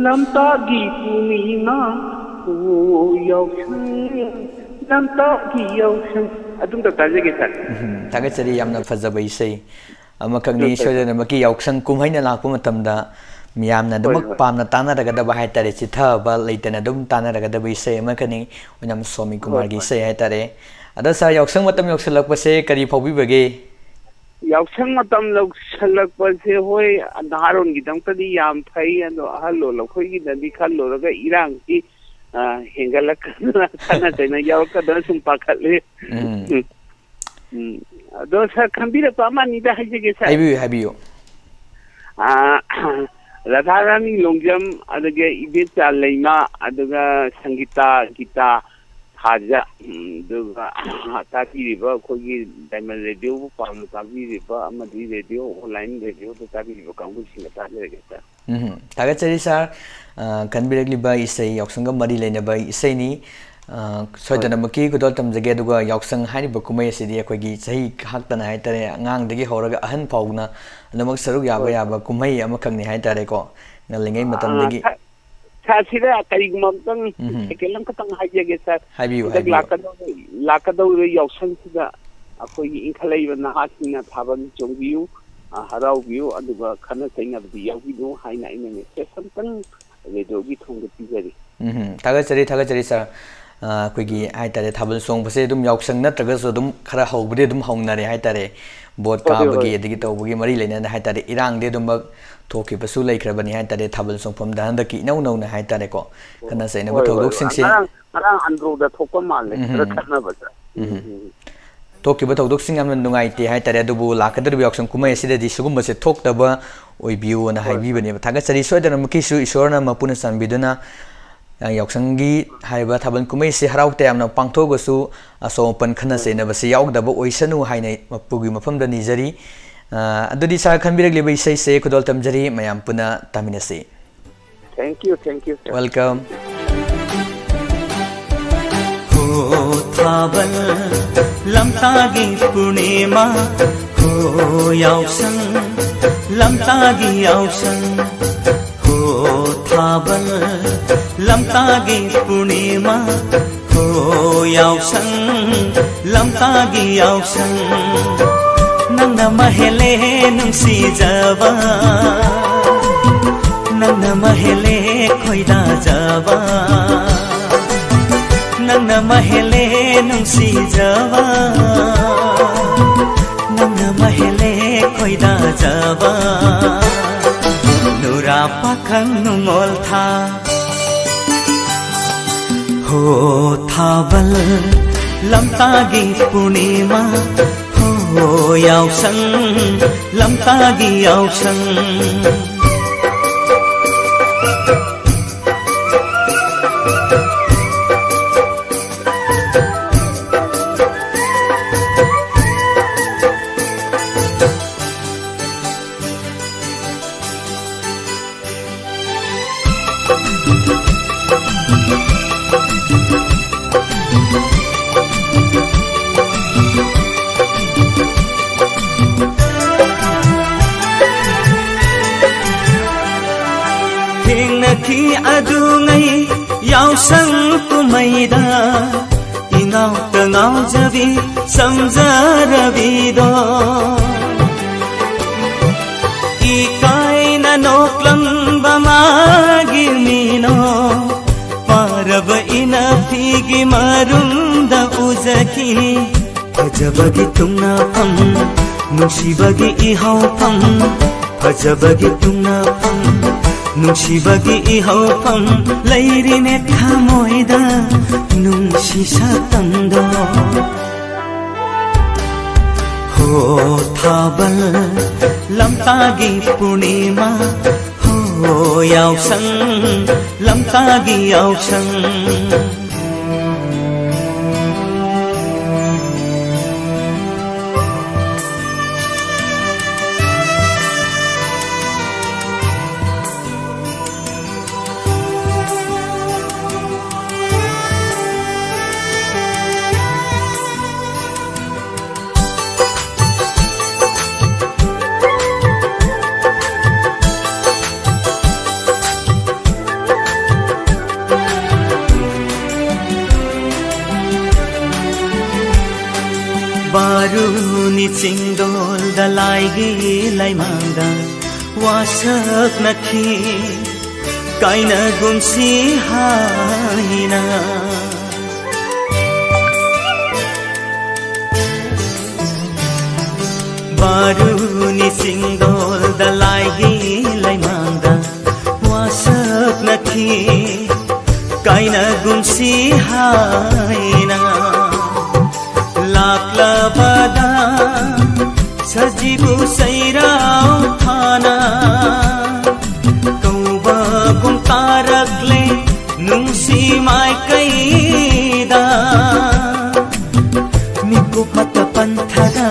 ꯂꯝꯇꯥꯒꯤ ꯄꯨꯅꯤꯃ, ꯑꯣ ꯌꯥꯎꯁꯪ ꯂꯝꯇꯥꯒꯤ ꯌꯥꯎꯁꯪ", ꯑꯗꯨꯝꯇ ꯇꯥꯖꯒꯦ, sir꯫ ꯎꯝ, ꯊꯥꯒꯠꯆꯔꯤ, ꯌꯥꯝꯅ ꯐꯖꯕ ꯏꯁꯩ ꯑꯃꯈꯛꯅꯤ꯫ ꯍꯣꯏ, ꯍꯣꯏ, ꯍꯣꯏ꯫ ꯁꯣꯏꯗꯅꯃꯛꯀꯤ ꯌꯥꯎꯁꯪ ꯀꯨꯝꯍꯩꯅ ꯂꯥꯛꯄ ꯃꯇꯝꯗ ꯃꯤꯌꯥꯝꯅ ꯍꯣꯏ, ꯑꯗꯨꯃꯛ ꯍꯣꯏ꯫ ꯄꯥꯝꯅ ꯇꯥꯅꯔꯒꯗꯕ ꯍꯥꯏꯇꯥꯔꯦ, ꯆꯤꯊꯕ ꯂꯩꯇꯅ ꯑꯗꯨꯝ ꯇꯥꯅꯔꯒꯗꯕ ꯏꯁꯩ ꯑꯃꯈꯛꯅꯤ꯫ ꯑꯣꯏꯅꯥꯝ ꯁ꯭ꯋꯥꯃꯤ ꯍꯣꯏ, ꯀꯨꯃꯥꯔꯒꯤ ꯍꯣꯏ꯫ ꯏꯁꯩ ꯍꯥꯏꯇꯥꯔꯦ꯫ ꯑꯗꯣ sir, ꯌꯥꯎꯁꯪ ꯃꯇꯝ ꯌꯧꯁꯤꯜꯂꯛꯄꯁꯦ ꯀꯔꯤ ꯐꯥꯎꯕꯤꯕꯒꯦ? ꯌꯥꯎꯁꯪ ꯃꯇꯝ ꯌꯧꯁꯤꯜꯂꯛꯄꯁꯦ, ꯍꯣꯏ, ꯅꯍꯥꯔꯣꯟꯒꯤꯗꯃꯛꯇꯗꯤ ꯌꯥꯝ ꯐꯩ, ꯑꯗꯣ ꯑꯍꯜ ꯑꯣꯜ ꯑꯩꯈꯣꯏꯒꯤꯗꯗꯤ ꯈꯜꯂꯨꯔꯒ ꯏꯔꯥꯡꯁꯤ, ꯑ, ꯍꯦꯟꯒꯠꯂꯛꯀꯗ꯭ꯔꯥ, ꯈꯠꯅ ꯆꯩꯅ ꯌꯥꯎꯔꯛꯀꯗ꯭ꯔꯥ ꯁꯨꯝ ꯄꯥꯈꯠꯂꯤ꯫ ꯎꯝ꯫ ꯎꯝ꯫ ꯎꯝ꯫ ꯑꯗꯣ sir, ꯈꯪꯕꯤꯔꯛꯄ ꯑꯃ ꯑꯅꯤꯗ ꯍꯥꯏꯖꯒꯦ, sir꯫ ꯍꯥꯏꯕꯤꯌꯨ, ꯍꯥꯏꯕꯤꯌꯨ꯫ ꯑ, ꯔꯥꯙꯥꯔꯥꯅꯤ ꯂꯣꯡꯖꯝ, ꯑꯗꯨꯒ ꯏꯕꯦꯆꯥ ꯂꯩꯃ, ꯑꯗꯨꯒ ꯁꯪꯒꯤꯇꯥ ꯒꯤꯇꯥ ꯊꯥꯖ, ꯎꯝ, ꯑꯗꯨꯒ ꯇꯥꯕꯤꯔꯤꯕ ꯑꯩꯈꯣꯏꯒꯤ Diamond Radio ꯕꯨ ꯄꯥꯝꯅ ꯇꯥꯕꯤꯔꯤꯕ ꯑꯃꯗꯤ radio, online radioꯗ ꯇꯥꯕꯤꯔꯤꯕ ꯀꯥꯡꯕꯨꯁꯤꯡꯒ ꯇꯥꯖꯔꯒꯦ, sir꯫ ꯎꯝ, ꯊꯥꯒꯠꯆꯔꯤ, sir꯫ ꯑ, ꯈꯟꯕꯤꯔꯛꯂꯤꯕ ꯏꯁꯩ ꯌꯥꯎꯁꯪꯒ ꯃꯔꯤ ꯂꯩꯅꯕ ꯏꯁꯩꯅꯤ꯫ ꯑ, ꯍꯣꯏ꯫ ꯁꯣꯏꯗꯅꯃꯛꯀꯤ ꯈꯨꯗꯣꯜ ꯇꯝꯖꯒꯦ꯫ ꯑꯗꯨꯒ ꯌꯥꯎꯁꯪ ꯍꯥꯏꯔꯤꯕ ꯀꯨꯝꯍꯩ ꯑꯁꯤꯗꯤ ꯑꯩꯈꯣꯏꯒꯤ ꯆꯍꯤ ꯈꯥꯛꯇꯅ ꯍꯥꯏꯇꯥꯔꯦ, ꯑꯉꯥꯡꯗꯒꯤ ꯍꯧꯔꯒ ꯑꯍꯟ ꯐꯥꯎꯅ ꯂꯣꯏꯅꯃꯛ ꯁꯔꯨꯛ ꯌꯥꯕ ꯍꯣꯏ, ꯍꯣꯏ꯫ ꯌꯥꯕ ꯀꯨꯝꯍꯩ ꯑꯃꯈꯛꯅꯤ ꯍꯥꯏꯇꯥꯔꯦꯀꯣ꯫ ꯉꯜꯂꯤꯉꯩ ꯑ, ꯃꯇꯝꯗꯒꯤ꯫ sir, sir, ꯁꯤꯗ ꯀꯔꯤꯒꯨꯝꯕ ꯑꯃꯇꯪ ꯎꯝ꯫ Second ꯑꯃꯈꯛꯇꯪ ꯍꯥꯏꯖꯒꯦ, sir꯫ ꯍꯥꯏꯕꯤꯌꯨ, ꯍꯟꯗꯛ ꯍꯥꯏꯕꯤꯌꯨ꯫ ꯂꯥꯛꯀꯗꯧ-, ꯂꯥꯛꯀꯗꯧꯔꯤꯕ ꯌꯥꯎꯁꯪꯁꯤꯗ ꯑꯩꯈꯣꯏꯒꯤ ꯏꯟꯈꯠꯂꯛꯏꯕ ꯅꯍꯥꯁꯤꯡꯅ ꯊꯥꯕꯜ ꯆꯣꯡꯕꯤꯌꯨ, ꯑ, ꯍꯔꯥꯎꯕꯤꯌꯨ, ꯑꯗꯨꯒ ꯈꯠꯅ ꯆꯩꯅꯕꯗꯤ ꯌꯥꯎꯕꯤꯅꯨ ꯍꯥꯏꯅ ꯑꯩꯅ message ꯑꯝꯇꯪ ꯃꯦꯗꯣꯒꯤ ꯊꯣꯡꯗ ꯄꯤꯖꯔꯤ꯫ ꯎꯝ, ꯊꯥꯒꯠꯆꯔꯤ, ꯊꯥꯒꯠꯆꯔꯤ, ꯁꯥꯔ꯫ ꯑ, ꯑꯩꯈꯣꯏꯒꯤ ꯍꯥꯏꯇꯥꯔꯦ, ꯊꯥꯕꯜ ꯆꯣꯡꯕꯁꯦ ꯑꯗꯨꯝ ꯌꯥꯎꯁꯪ ꯅꯠꯇ꯭ꯔꯒꯁꯨ ꯑꯗꯨꯝ ꯈꯔ ꯍꯧꯕꯗꯤ ꯑꯗꯨꯝ ꯍꯧꯅꯔꯦ ꯍꯥꯏꯇꯥꯔꯦ꯫ ꯕꯣꯠ ꯍꯣꯏ, ꯍꯣꯏ, ꯀꯥꯕꯒꯤ ꯍꯣꯏ꯫ ꯑꯗꯒꯤ ꯇꯧꯕꯒꯤ ꯃꯔꯤ ꯂꯩꯅꯅ ꯍꯥꯏꯇꯥꯔꯦ, ꯏꯔꯥꯡꯗꯤ ꯑꯗꯨꯝꯃꯛ ꯊꯣꯛꯈꯤꯕꯁꯨ ꯂꯩꯈ꯭ꯔꯕꯅꯤ ꯍꯥꯏꯇꯥꯔꯦ, ꯊꯥꯕꯜ ꯆꯣꯡꯐꯝꯗ ꯍꯟꯗꯛꯀꯤ ꯏꯅꯧ ꯅꯧꯅ ꯍꯥꯏꯇꯥꯔꯦꯀꯣ, ꯈꯠꯅ ꯆꯩꯅꯕ ꯍꯣꯏ, ꯍꯣꯏ, ꯍꯣꯏ꯫ ꯊꯧꯗꯣꯛꯁꯤꯡꯁꯦ꯫ ꯉꯔꯥꯡ, ꯉꯔꯥꯡ ꯑꯟꯗ꯭ꯔꯣꯗ ꯊꯣꯛꯄ ꯃꯥꯜꯂꯦ, ꯎꯝ, ꯈꯔ ꯎꯝ꯫ ꯈꯠꯅꯕꯗ꯫ ꯎꯝ, ꯎꯝ꯫ ꯎꯝ, ꯎꯝ꯫ ꯊꯣꯛꯈꯤꯕ ꯊꯧꯗꯣꯛꯁꯤꯡ ꯌꯥꯝꯅ ꯅꯨꯡꯉꯥꯏꯇꯦ ꯍꯥꯏꯇꯥꯔꯦ, ꯑꯗꯨꯕꯨ ꯂꯥꯛꯀꯗꯧꯔꯤꯕ ꯌꯥꯎꯁꯪ ꯀꯨꯝꯍꯩ ꯑꯁꯤꯗꯗꯤ ꯁꯤꯒꯨꯝꯕꯁꯦ ꯊꯣꯛꯇꯕ ꯑꯣꯏꯕꯤꯌꯨꯅ ꯍꯣꯏ, ꯍꯣꯏ꯫ ꯍꯥꯏꯕꯤꯕꯅꯦꯕ꯫ ꯊꯥꯒꯠꯆꯔꯤ꯫ ꯁꯣꯏꯗꯅꯃꯛꯀꯤꯁꯨ ꯏꯁꯣꯔꯅ ꯃꯄꯨꯅ ꯆꯥꯟꯕꯤꯗꯨꯅ, ꯑ, ꯌꯥꯎꯁꯪꯒꯤ ꯍꯥꯏꯔꯤꯕ ꯊꯥꯕꯜ ꯀꯨꯝꯍꯩꯁꯤ ꯍꯔꯥꯎ ꯇꯌꯥꯝꯅ ꯄꯥꯡꯊꯣꯛꯑꯒꯁꯨ ꯑꯁꯣꯛ ꯑꯄꯟ ꯈꯠꯅ ꯍꯣꯏ꯫ ꯆꯩꯅꯕꯁꯤ ꯌꯥꯎꯗꯕ ꯑꯣꯏꯁꯅꯨ ꯍꯥꯏꯅ ꯃꯄꯨꯒꯤ ꯃꯐꯝꯗ ꯅꯤꯖꯔꯤ꯫ ꯑ, ꯑꯗꯨꯗꯤ ꯁꯥꯔ ꯈꯟꯕꯤꯔꯛꯂꯤꯕ ꯏꯁꯩꯁꯦ ꯈꯨꯗꯣꯜ ꯇꯝꯖꯔꯤ, ꯃꯌꯥꯝ ꯄꯨꯟꯅ ꯇꯥꯃꯤꯟꯅꯁꯤ꯫ Thank you, thank you, sir. Welcome. ꯍꯣ ꯊꯥꯕꯜ ꯂꯝꯇꯥꯒꯤ ꯄꯨꯔꯅꯤꯃꯥ, ꯍꯣ ꯌꯥꯎꯁꯪ ꯂꯝꯇꯥꯒꯤ ꯌꯥꯎꯁꯪ, ꯍꯣ ꯊꯥꯕꯜ ꯂꯝꯇꯥꯒꯤ ꯄꯨꯔꯅꯤꯃꯥ, ꯍꯣ ꯌꯥꯎꯁꯪ ꯂꯝꯇꯥꯒꯤ ꯌꯥꯎꯁꯪ, ꯅꯪꯅ ꯃꯍꯦꯜꯂꯦ ꯅꯨꯡꯁꯤꯖꯕ, ꯅꯪꯅ ꯃꯍꯦꯜꯂꯦ ꯈꯣꯏꯗꯥꯖꯕ, ꯅꯪꯅ ꯃꯍꯦꯜꯂꯦ ꯅꯨꯡꯁꯤꯖꯕ, ꯅꯪꯅ ꯃꯍꯦꯜꯂꯦ ꯈꯣꯏꯗꯥꯖꯕ, ꯅꯨꯔꯥ ꯄꯥꯈꯪ ꯅꯨꯡꯉꯣꯜ ꯊꯥ꯫ ꯍꯣ ꯊꯥꯕꯜ ꯂꯝꯇꯥꯒꯤ ꯄꯨꯔꯅꯤꯃꯥ, ꯍꯣ ꯌꯥꯎꯁꯪ ꯂꯝꯇꯥꯒꯤ ꯌꯥꯎꯁꯪ꯫ ꯊꯦꯡꯅꯈꯤ ꯑꯗꯨꯉꯩ ꯌꯥꯎꯁꯪ ꯀꯨꯝꯍꯩꯗ, ꯏꯉꯥꯎꯇ ꯉꯥꯎꯖꯕꯤ ꯁꯝꯖꯔꯕꯤꯗꯣ, ꯏꯀꯥꯏꯅ ꯅꯣꯛꯂꯝꯕ ꯃꯥꯒꯤ ꯐꯖꯕꯒꯤ ꯇꯨꯡꯅꯐꯝ, ꯅꯨꯡꯁꯤꯕꯒꯤ ꯏꯍꯧꯐꯝ, ꯐꯖꯕꯒꯤ ꯇꯨꯡꯅꯐꯝ, ꯅꯨꯡꯁꯤꯕꯒꯤ ꯏꯍꯧꯐꯝ ꯂꯩꯔꯤꯅꯦ ꯊꯃꯣꯏꯗ ꯅꯨꯡꯁꯤ ꯁꯛꯇꯝꯗꯣ꯫ ꯍꯣ ꯊꯥꯕꯜ ꯂꯝꯇꯥꯒꯤ ꯄꯨꯔꯅꯤꯃꯥ, ꯍꯣ ꯌꯥꯎꯁꯪ ꯂꯝꯇꯥꯒꯤ ꯌꯥꯎꯁꯪ꯫ ꯕꯥꯔꯨꯅꯤ ꯆꯤꯡꯗꯣꯜꯗ ꯂꯥꯏꯒꯤ ꯂꯩꯃꯥꯡꯗ ꯋꯥꯁꯛꯅꯈꯤ ꯀꯥꯏꯅꯒꯨꯝꯁꯤ ꯍꯥꯏꯅ꯫ ꯕꯥꯔꯨꯅꯤ ꯆꯤꯡꯗꯣꯜꯗ ꯂꯥꯏꯒꯤ ꯂꯩꯃꯥꯡꯗ ꯋꯥꯁꯛꯅꯈꯤ ꯀꯥꯏꯅꯒꯨꯝꯁꯤ ꯍꯥꯏꯅ꯫ ꯂꯥꯛꯂꯕꯗ ꯁꯖꯤꯕꯨ ꯆꯩꯔꯥꯎ ꯊꯥꯅ ꯀꯧꯕꯒꯨꯝ ꯇꯥꯔꯛꯂꯦ ꯅꯨꯡꯁꯤ ꯃꯥꯏꯀꯩꯗ꯫ ꯃꯤꯀꯨꯞ ꯃꯇ ꯄꯟꯊꯗ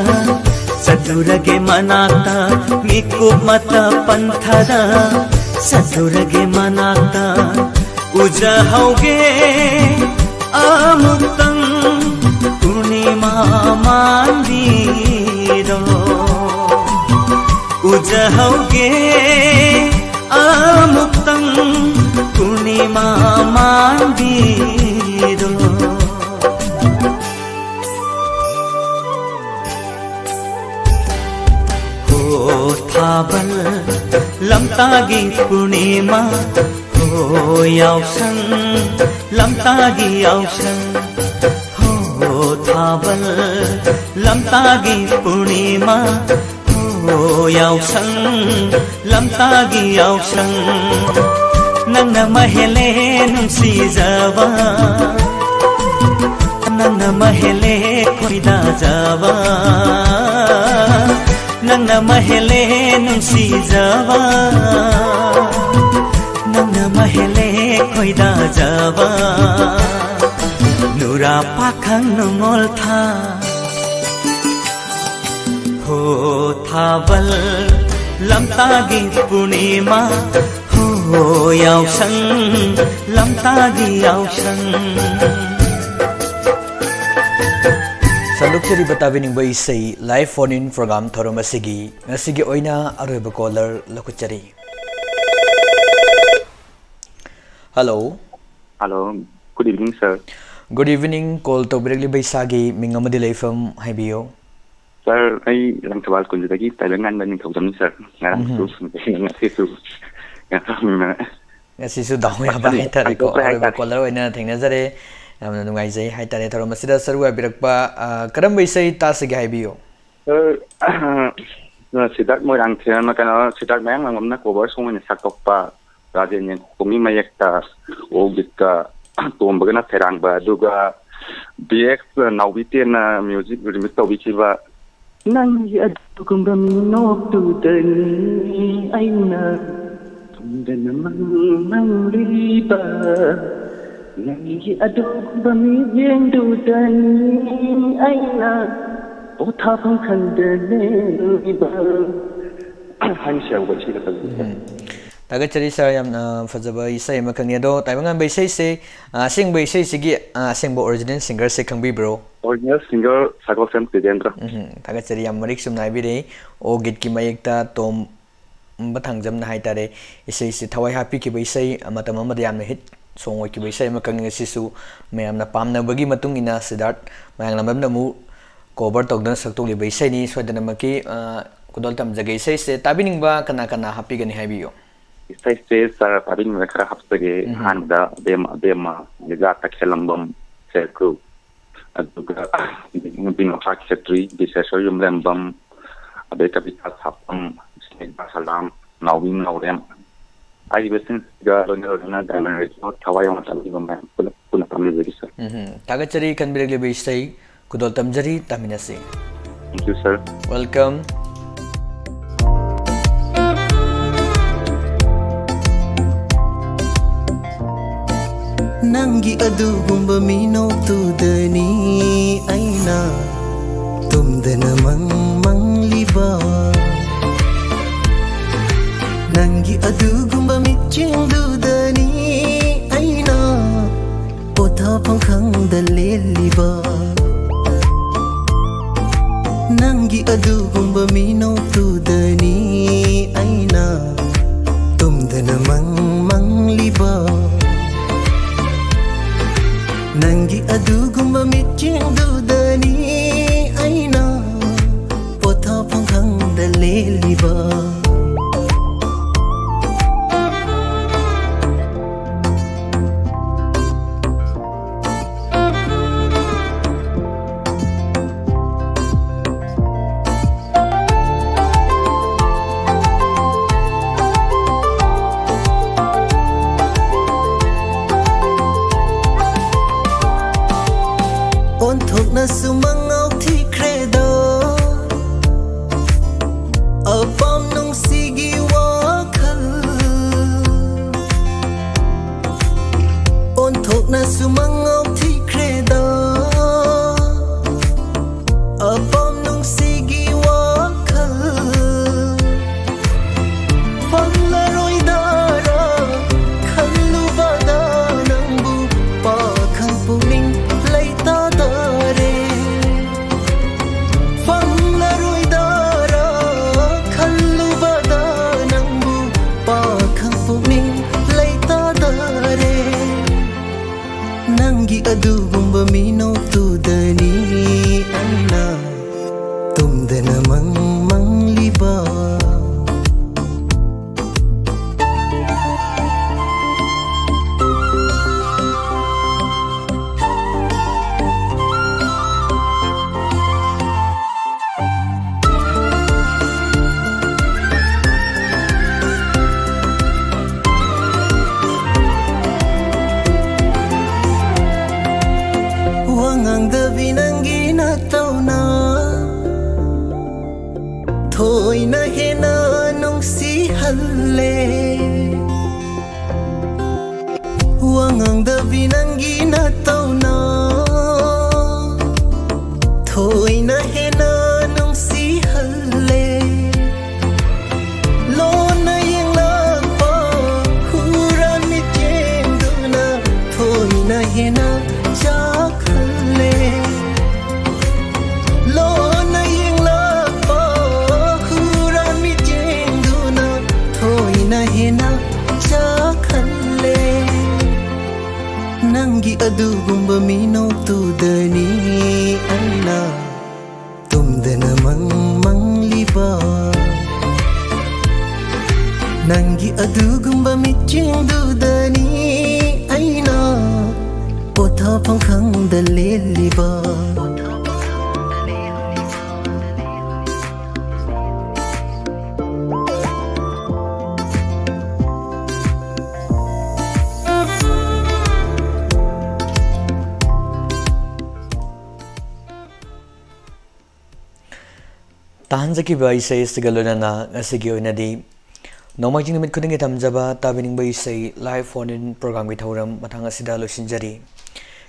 ꯆꯠꯂꯨꯔꯒꯦ ꯃꯅꯥꯛꯇ, ꯃꯤꯀꯨꯞ ꯃꯇ ꯄꯟꯊꯗ ꯆꯠꯂꯨꯔꯒꯦ ꯃꯅꯥꯛꯇ꯫ ꯎꯖꯍꯧꯒꯦ ꯑꯃꯨꯛꯇꯪ ꯄꯨꯔꯅꯤꯃꯥ ꯃꯥꯟꯕꯤꯗꯣ꯫ ꯎꯖꯍꯧꯒꯦ ꯑꯃꯨꯛꯇꯪ ꯄꯨꯔꯅꯤꯃꯥ ꯃꯥꯟꯕꯤꯗꯣ꯫ ꯍꯣ ꯊꯥꯕꯜ ꯂꯝꯇꯥꯒꯤ ꯄꯨꯔꯅꯤꯃꯥ, ꯍꯣ ꯌꯥꯎꯁꯪ ꯂꯝꯇꯥꯒꯤ ꯌꯥꯎꯁꯪ꯫ ꯍꯣ ꯊꯥꯕꯜ ꯂꯝꯇꯥꯒꯤ ꯄꯨꯔꯅꯤꯃꯥ, ꯍꯣ ꯌꯥꯎꯁꯪ ꯂꯝꯇꯥꯒꯤ ꯌꯥꯎꯁꯪ, ꯅꯪꯅ ꯃꯍꯦꯜꯂꯦ ꯅꯨꯡꯁꯤꯖꯕ, ꯅꯪꯅ ꯃꯍꯦꯜꯂꯦ ꯈꯣꯏꯗꯥꯖꯕ, ꯅꯪꯅ ꯃꯍꯦꯜꯂꯦ ꯅꯨꯡꯁꯤꯖꯕ, ꯅꯪꯅ ꯃꯍꯦꯜꯂꯦ ꯈꯣꯏꯗꯥꯖꯕ, ꯅꯨꯔꯥ ꯄꯥꯈꯪ ꯅꯨꯡꯉꯣꯜ ꯊꯥ, ꯍꯣ ꯊꯥꯕꯜ ꯂꯝꯇꯥꯒꯤ ꯄꯨꯔꯅꯤꯃꯥ, ꯍꯣ ꯌꯥꯎꯁꯪ ꯂꯝꯇꯥꯒꯤ ꯌꯥꯎꯁꯪ꯫ ꯁꯟꯗꯣꯛꯆꯔꯤꯕ ꯇꯥꯕꯤꯅꯤꯡꯕ ꯏꯁꯩ live phone in program ꯊꯧꯔꯝ ꯑꯁꯤꯒꯤ ꯉꯁꯤꯒꯤ ꯑꯣꯏꯅ ꯑꯔꯣꯏꯕ caller ꯂꯧꯈꯠꯆꯔꯤ꯫ Hello꯫ Hello, good evening, sir. Good evening, call ꯇꯧꯕꯤꯔꯛꯂꯤꯕ ꯏꯁꯥꯒꯤ ꯃꯤꯡ ꯑꯃꯗꯤ ꯂꯩꯐꯝ ꯍꯥꯏꯕꯤꯌꯨ꯫ Sir, ꯑꯩ ꯂꯪꯊꯕꯥꯜ ꯀꯨꯟꯖꯗꯒꯤ ꯇꯥꯏꯕꯪꯉꯥꯟꯕ ꯅꯤꯡꯊꯧꯖꯝꯅꯤ, sir꯫ ꯉꯔꯥꯡꯁꯨ ꯎꯝꯍꯨꯝ꯫ ꯁꯨꯝ ꯉꯁꯤꯁꯨ ꯀꯩꯅꯣ ꯇꯧꯅꯤꯡꯗꯅ꯫ ꯉꯁꯤꯁꯨ ꯗꯥꯎ ꯌꯥꯕ ꯃꯇꯝ ꯍꯥꯏꯇꯥꯔꯦꯀꯣ, ꯐꯪꯗꯣꯛꯇ꯭ꯔꯦ ꯑꯔꯣꯏꯕ ꯍꯥꯏꯇꯥꯔꯦ꯫ Caller ꯑꯣꯏꯅ ꯊꯦꯡꯅꯖꯔꯦ꯫ ꯌꯥꯝꯅ ꯅꯨꯡꯉꯥꯏꯖꯩ ꯍꯥꯏꯇꯥꯔꯦ꯫ ꯊꯧꯔꯝ ꯑꯁꯤꯗ ꯁꯔꯨꯛ ꯌꯥꯕꯤꯔꯛꯄ, ꯑ, ꯀꯔꯝꯕ ꯏꯁꯩ ꯇꯥꯁꯤꯒꯦ ꯍꯥꯏꯕꯤꯌꯨ? Sir, ꯁꯤꯗꯥꯔꯠ ꯃꯣꯏꯔꯥꯡꯊꯦꯝ, ꯀꯩꯅꯣ, ꯁꯤꯗꯥꯔꯠ ꯃꯌꯥꯡꯂꯥꯡꯕꯝꯅ cover song ꯑꯣꯏꯅ ꯁꯛꯇꯣꯛꯄ, ꯔꯥꯖꯦꯟ ꯌꯦꯡꯈꯣꯡꯒꯤ ꯃꯌꯦꯛꯇ, ꯑꯣꯒꯤꯠꯀ ꯇꯣꯝꯕꯒꯅ ꯁꯩꯔꯥꯡꯕ, ꯑꯗꯨꯒ B X ꯅꯥꯎꯕꯤꯇꯦꯟꯅ music remix ꯇꯧꯕꯤꯈꯤꯕ, ꯅꯪꯒꯤ ꯑꯗꯨꯒꯨꯝꯕ ꯃꯤꯅꯣꯛꯇꯨꯗꯅꯤ ꯑꯩꯅ ꯇꯨꯝꯗꯅ ꯃꯪ ꯃꯪꯂꯤꯕ, ꯅꯪꯒꯤ ꯑꯗꯨꯒꯨꯝꯕ ꯃꯤꯠꯌꯦꯡꯗꯨꯗꯅꯤ ꯑꯩꯅ ꯄꯣꯊꯥꯐꯝ ꯈꯪꯗꯅ ꯂꯦꯜꯂꯤꯕ꯫ ꯍꯥꯏꯅ ꯁꯦꯡꯕ ꯏꯁꯩ ꯅꯠꯇꯕꯤꯗ꯫ ꯎꯝ꯫ ꯊꯥꯒꯠꯆꯔꯤ sir, ꯌꯥꯝꯅ ꯐꯖꯕ ꯏꯁꯩ ꯑꯃꯈꯛꯅꯤ꯫ ꯑꯗꯣ ꯇꯥꯏꯕꯪꯉꯥꯟꯕ ꯏꯁꯩꯁꯦ, ꯑ, ꯑꯁꯦꯡꯕ ꯏꯁꯩꯁꯤꯒꯤ, ꯑ, ꯑꯁꯦꯡꯕ original singerꯁꯦ ꯈꯪꯕꯤꯕ꯭ꯔꯣ? Original singer ꯁꯒꯣꯜꯁꯦꯝ ꯇꯤꯖꯦꯟꯗ꯭ꯔ꯫ ꯎꯝ, ꯊꯥꯒꯠꯆꯔꯤ, ꯌꯥꯝ ꯃꯔꯤꯛ ꯆꯨꯝꯅ ꯍꯥꯏꯕꯤꯔꯛꯏ꯫ ꯑꯣꯒꯤꯠꯀꯤ ꯃꯌꯦꯛꯇ ꯇꯣꯝꯕ ꯊꯥꯡꯖꯝꯅ ꯍꯥꯏꯇꯥꯔꯦ, ꯏꯁꯩꯁꯤ ꯊꯋꯥꯏ ꯍꯥꯞꯄꯤꯈꯤꯕ ꯏꯁꯩ, ꯃꯇꯝ ꯑꯃꯗ ꯌꯥꯝꯅ hit song ꯑꯣꯏꯈꯤꯕ ꯏꯁꯩ ꯑꯃꯈꯛꯅꯤ꯫ ꯉꯁꯤꯁꯨ ꯃꯌꯥꯝꯅ ꯄꯥꯝꯅꯕꯒꯤ ꯃꯇꯨꯡ ꯏꯟꯅ ꯁꯤꯗꯥꯔꯠ ꯃꯌꯥꯡꯂꯥꯝꯕꯝꯅ ꯑꯃꯨꯛ cover ꯇꯧꯗꯨꯅ ꯁꯛꯇꯣꯛꯂꯤꯕ ꯏꯁꯩꯅꯤ꯫ ꯁꯣꯏꯗꯅꯃꯛꯀꯤ, ꯑ, ꯈꯨꯗꯣꯜ ꯇꯝꯖꯒꯦ꯫ ꯏꯁꯩꯁꯦ ꯇꯥꯕꯤꯅꯤꯡꯕ ꯀꯅꯥ ꯀꯅꯥ ꯍꯥꯞꯄꯤꯒꯅꯤ ꯍꯥꯏꯕꯤꯌꯨ꯫ ꯏꯁꯩꯁꯦ sir ꯇꯥꯕꯤꯅꯤꯡꯕ ꯈꯔ ꯍꯥꯞꯆꯒꯦ꯫ ꯎꯝ꯫ ꯑꯍꯥꯟꯕꯗ ꯑꯕꯦꯝꯃ, ꯑꯕꯦꯝꯃ, ꯂꯤꯖꯥ ꯇꯈꯦꯜꯂꯝꯕꯝ, ꯁꯦꯜꯀ꯭ꯔꯨ꯫ ꯑꯗꯨꯒ ꯅꯨꯄꯤ ꯅꯨꯄꯥ ꯈꯦꯇ꯭ꯔꯤ, ꯕꯤꯁꯦꯁꯣꯔ ꯌꯨꯝꯂꯦꯝꯕꯝ, ꯑꯗꯩ ꯀꯕꯤꯇꯥ ꯁꯥꯄꯝ, ꯁ꯭ꯅꯦꯍꯥ ꯁꯂꯥꯝ, ꯅꯥꯎꯕꯤ ꯅꯥꯎꯔꯦꯝ, ꯍꯥꯏꯔꯤꯕꯁꯤꯡꯁꯤꯒ ꯂꯣꯏꯅ ꯂꯣꯏꯅꯅ ꯗꯥꯏꯃꯟ ꯔꯦꯗꯤꯑꯣ ꯊꯋꯥꯏ ꯌꯥꯎꯅ ꯇꯥꯕꯤꯕ ꯃꯌꯥꯝ ꯄꯨꯟꯅ ꯄꯨꯟꯅ ꯇꯥꯃꯤꯟꯖꯒꯦ, ꯁꯥꯔ꯫ ꯎꯝ, ꯊꯥꯒꯠꯆꯔꯤ ꯈꯟꯕꯤꯔꯛꯂꯤꯕ ꯏꯁꯩ ꯈꯨꯗꯣꯜ ꯇꯝꯖꯔꯤ, ꯇꯥꯃꯤꯟꯅꯁꯤ꯫ Thank you, sir. Welcome. ꯅꯪꯒꯤ ꯑꯗꯨꯒꯨꯝꯕ ꯃꯤꯅꯣꯛꯇꯨꯗꯅꯤ ꯑꯩꯅ ꯇꯨꯝꯗꯅ ꯃꯪ ꯃꯪꯂꯤꯕ꯫ ꯅꯪꯒꯤ ꯑꯗꯨꯒꯨꯝꯕ ꯃꯤꯠꯆꯤꯡꯗꯨꯗꯅꯤ ꯑꯩꯅ ꯄꯣꯊꯥꯐꯝ ꯈꯪꯗ ꯂꯦꯜꯂꯤꯕ꯫ ꯅꯪꯒꯤ ꯑꯗꯨꯒꯨꯝꯕ ꯃꯤꯅꯣꯛꯇꯨꯗꯅꯤ ꯑꯩꯅ ꯇꯨꯝꯗꯅ ꯃꯪ ꯃꯪꯂꯤꯕ꯫ ꯅꯪꯒꯤ ꯑꯗꯨꯒꯨꯝꯕ ꯃꯤꯠꯌꯦꯡꯗꯨꯗꯅꯤ ꯑꯩꯅ ꯄꯣꯊꯥꯐꯝ ꯈꯪꯗ ꯂꯦꯜꯂꯤꯕ꯫ ꯑꯣꯟꯊꯣꯛꯅꯁꯨ ꯃꯉꯥꯎ ꯊꯤꯈ꯭ꯔꯦꯗ ꯑꯄꯥꯝ ꯅꯨꯡꯁꯤꯒꯤ ꯋꯥꯈꯜ꯫ ꯑꯣꯟꯊꯣꯛꯅꯁꯨ ꯃꯉꯥꯎ ꯊꯤꯈ꯭ꯔꯦꯗ ꯑꯄꯥꯝ ꯅꯨꯡꯁꯤꯒꯤ ꯋꯥꯈꯜ꯫ ꯐꯪꯂꯔꯣꯏꯗꯔꯥ ꯈꯜꯂꯨꯕꯗ ꯅꯪꯕꯨ ꯄꯥꯈꯪ ꯄꯨꯛꯅꯤꯡ ꯂꯩꯇꯥꯗꯔꯦ꯫ ꯐꯪꯂꯔꯣꯏꯗꯔꯥ ꯈꯜꯂꯨꯕꯗ ꯅꯪꯕꯨ ꯄꯥꯈꯪ ꯄꯨꯛꯅꯤꯡ ꯂꯩꯇꯥꯗꯔꯦ꯫ ꯅꯪꯒꯤ ꯑꯗꯨꯒꯨꯝꯕ ꯃꯤꯅꯣꯛꯇꯨꯗꯅꯤ ꯑꯩꯅ ꯇꯨꯝꯗꯅ ꯃꯪ ꯃꯪꯂꯤꯕ꯫ ꯋꯥ ꯉꯥꯡꯗꯕꯤ ꯅꯪꯒꯤ ꯅꯇꯧꯅ ꯊꯣꯏꯅ ꯍꯦꯟꯅ ꯅꯨꯡꯁꯤꯍꯜꯂꯦ꯫ ꯂꯣꯟꯅ ꯌꯦꯡꯂꯛꯄ ꯍꯨꯔꯥꯟ ꯃꯤꯠꯌꯦꯡꯗꯨꯅ ꯊꯣꯏꯅ ꯍꯦꯟꯅ ꯆꯥꯛꯍꯜꯂꯦ꯫ ꯂꯣꯟꯅ ꯌꯦꯡꯂꯛꯄ ꯍꯨꯔꯥꯟ ꯃꯤꯠꯌꯦꯡꯗꯨꯅ ꯊꯣꯏꯅ ꯍꯦꯟꯅ ꯆꯥꯛꯍꯜꯂꯦ꯫ ꯅꯪꯒꯤ ꯑꯗꯨꯒꯨꯝꯕ ꯃꯤꯅꯣꯛꯇꯨꯗꯅꯤ ꯑꯩꯅ ꯇꯨꯝꯗꯅ ꯃꯪ ꯃꯪꯂꯤꯕ꯫ ꯅꯪꯒꯤ ꯑꯗꯨꯒꯨꯝꯕ ꯃꯤꯠꯌꯦꯡꯗꯨꯗꯅꯤ ꯑꯩꯅ ꯄꯣꯊꯥꯐꯝ ꯈꯪꯗ ꯂꯦꯜꯂꯤꯕ꯫ ꯇꯥꯍꯟꯖꯈꯤꯕ ꯏꯁꯩ ꯑꯁꯤꯒ ꯂꯣꯏꯅꯅ ꯉꯁꯤꯒꯤ ꯑꯣꯏꯅꯗꯤ ꯅꯣꯡꯃꯥꯏꯖꯤꯡ ꯅꯨꯃꯤꯠ ꯈꯨꯗꯤꯡꯒꯤ ꯊꯝꯖꯕ ꯇꯥꯕꯤꯅꯤꯡꯕ ꯏꯁꯩ live phone in programꯒꯤ ꯊꯧꯔꯝ ꯃꯊꯪ ꯑꯁꯤꯗ ꯂꯣꯏꯁꯤꯟꯖꯔꯤ꯫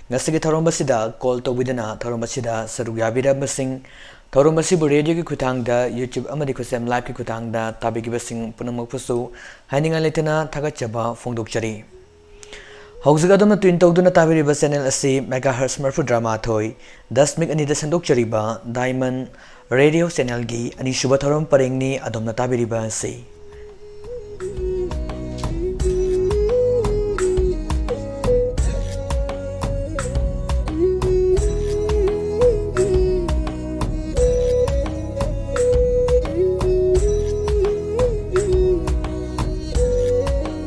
ꯉꯁꯤꯒꯤ ꯊꯧꯔꯝ ꯑꯁꯤꯗ call ꯇꯧꯕꯤꯗꯨꯅ ꯊꯧꯔꯝ ꯑꯁꯤꯗ ꯁꯔꯨꯛ ꯌꯥꯕꯤꯔꯕꯁꯤꯡ, ꯊꯧꯔꯝ ꯑꯁꯤꯕꯨ radioꯒꯤ ꯈꯨꯠꯊꯥꯡꯗ, YouTube ꯑꯃꯗꯤ ꯈꯨꯠꯁꯦꯝ liveꯀꯤ ꯈꯨꯠꯊꯥꯡꯗ ꯇꯥꯕꯤꯈꯤꯕꯁꯤꯡ ꯄꯨꯝꯅꯃꯛꯄꯨꯁꯨ ꯍꯥꯏꯅꯤꯡꯉꯥꯏ ꯂꯩꯇꯅ ꯊꯥꯒꯠꯆꯕ ꯐꯣꯡꯗꯣꯛꯆꯔꯤ꯫ ꯍꯧꯖꯤꯛ ꯑꯗꯣꯝꯅ tune ꯇꯧꯗꯨꯅ ꯇꯥꯕꯤꯔꯤꯕ channel ꯑꯁꯤ megahertz ꯃꯔꯤꯐꯨꯇꯔꯥ ꯃꯥꯊꯣꯏ ꯗꯁꯃꯤꯛ ꯑꯅꯤꯗ ꯁꯟꯗꯣꯛꯆꯔꯤꯕ Diamond Radio channelꯒꯤ ꯑꯅꯤꯁꯨꯕ ꯊꯧꯔꯝ ꯄꯔꯦꯡꯅꯤ ꯑꯗꯣꯝꯅ ꯇꯥꯕꯤꯔꯤꯕ ꯑꯁꯤ꯫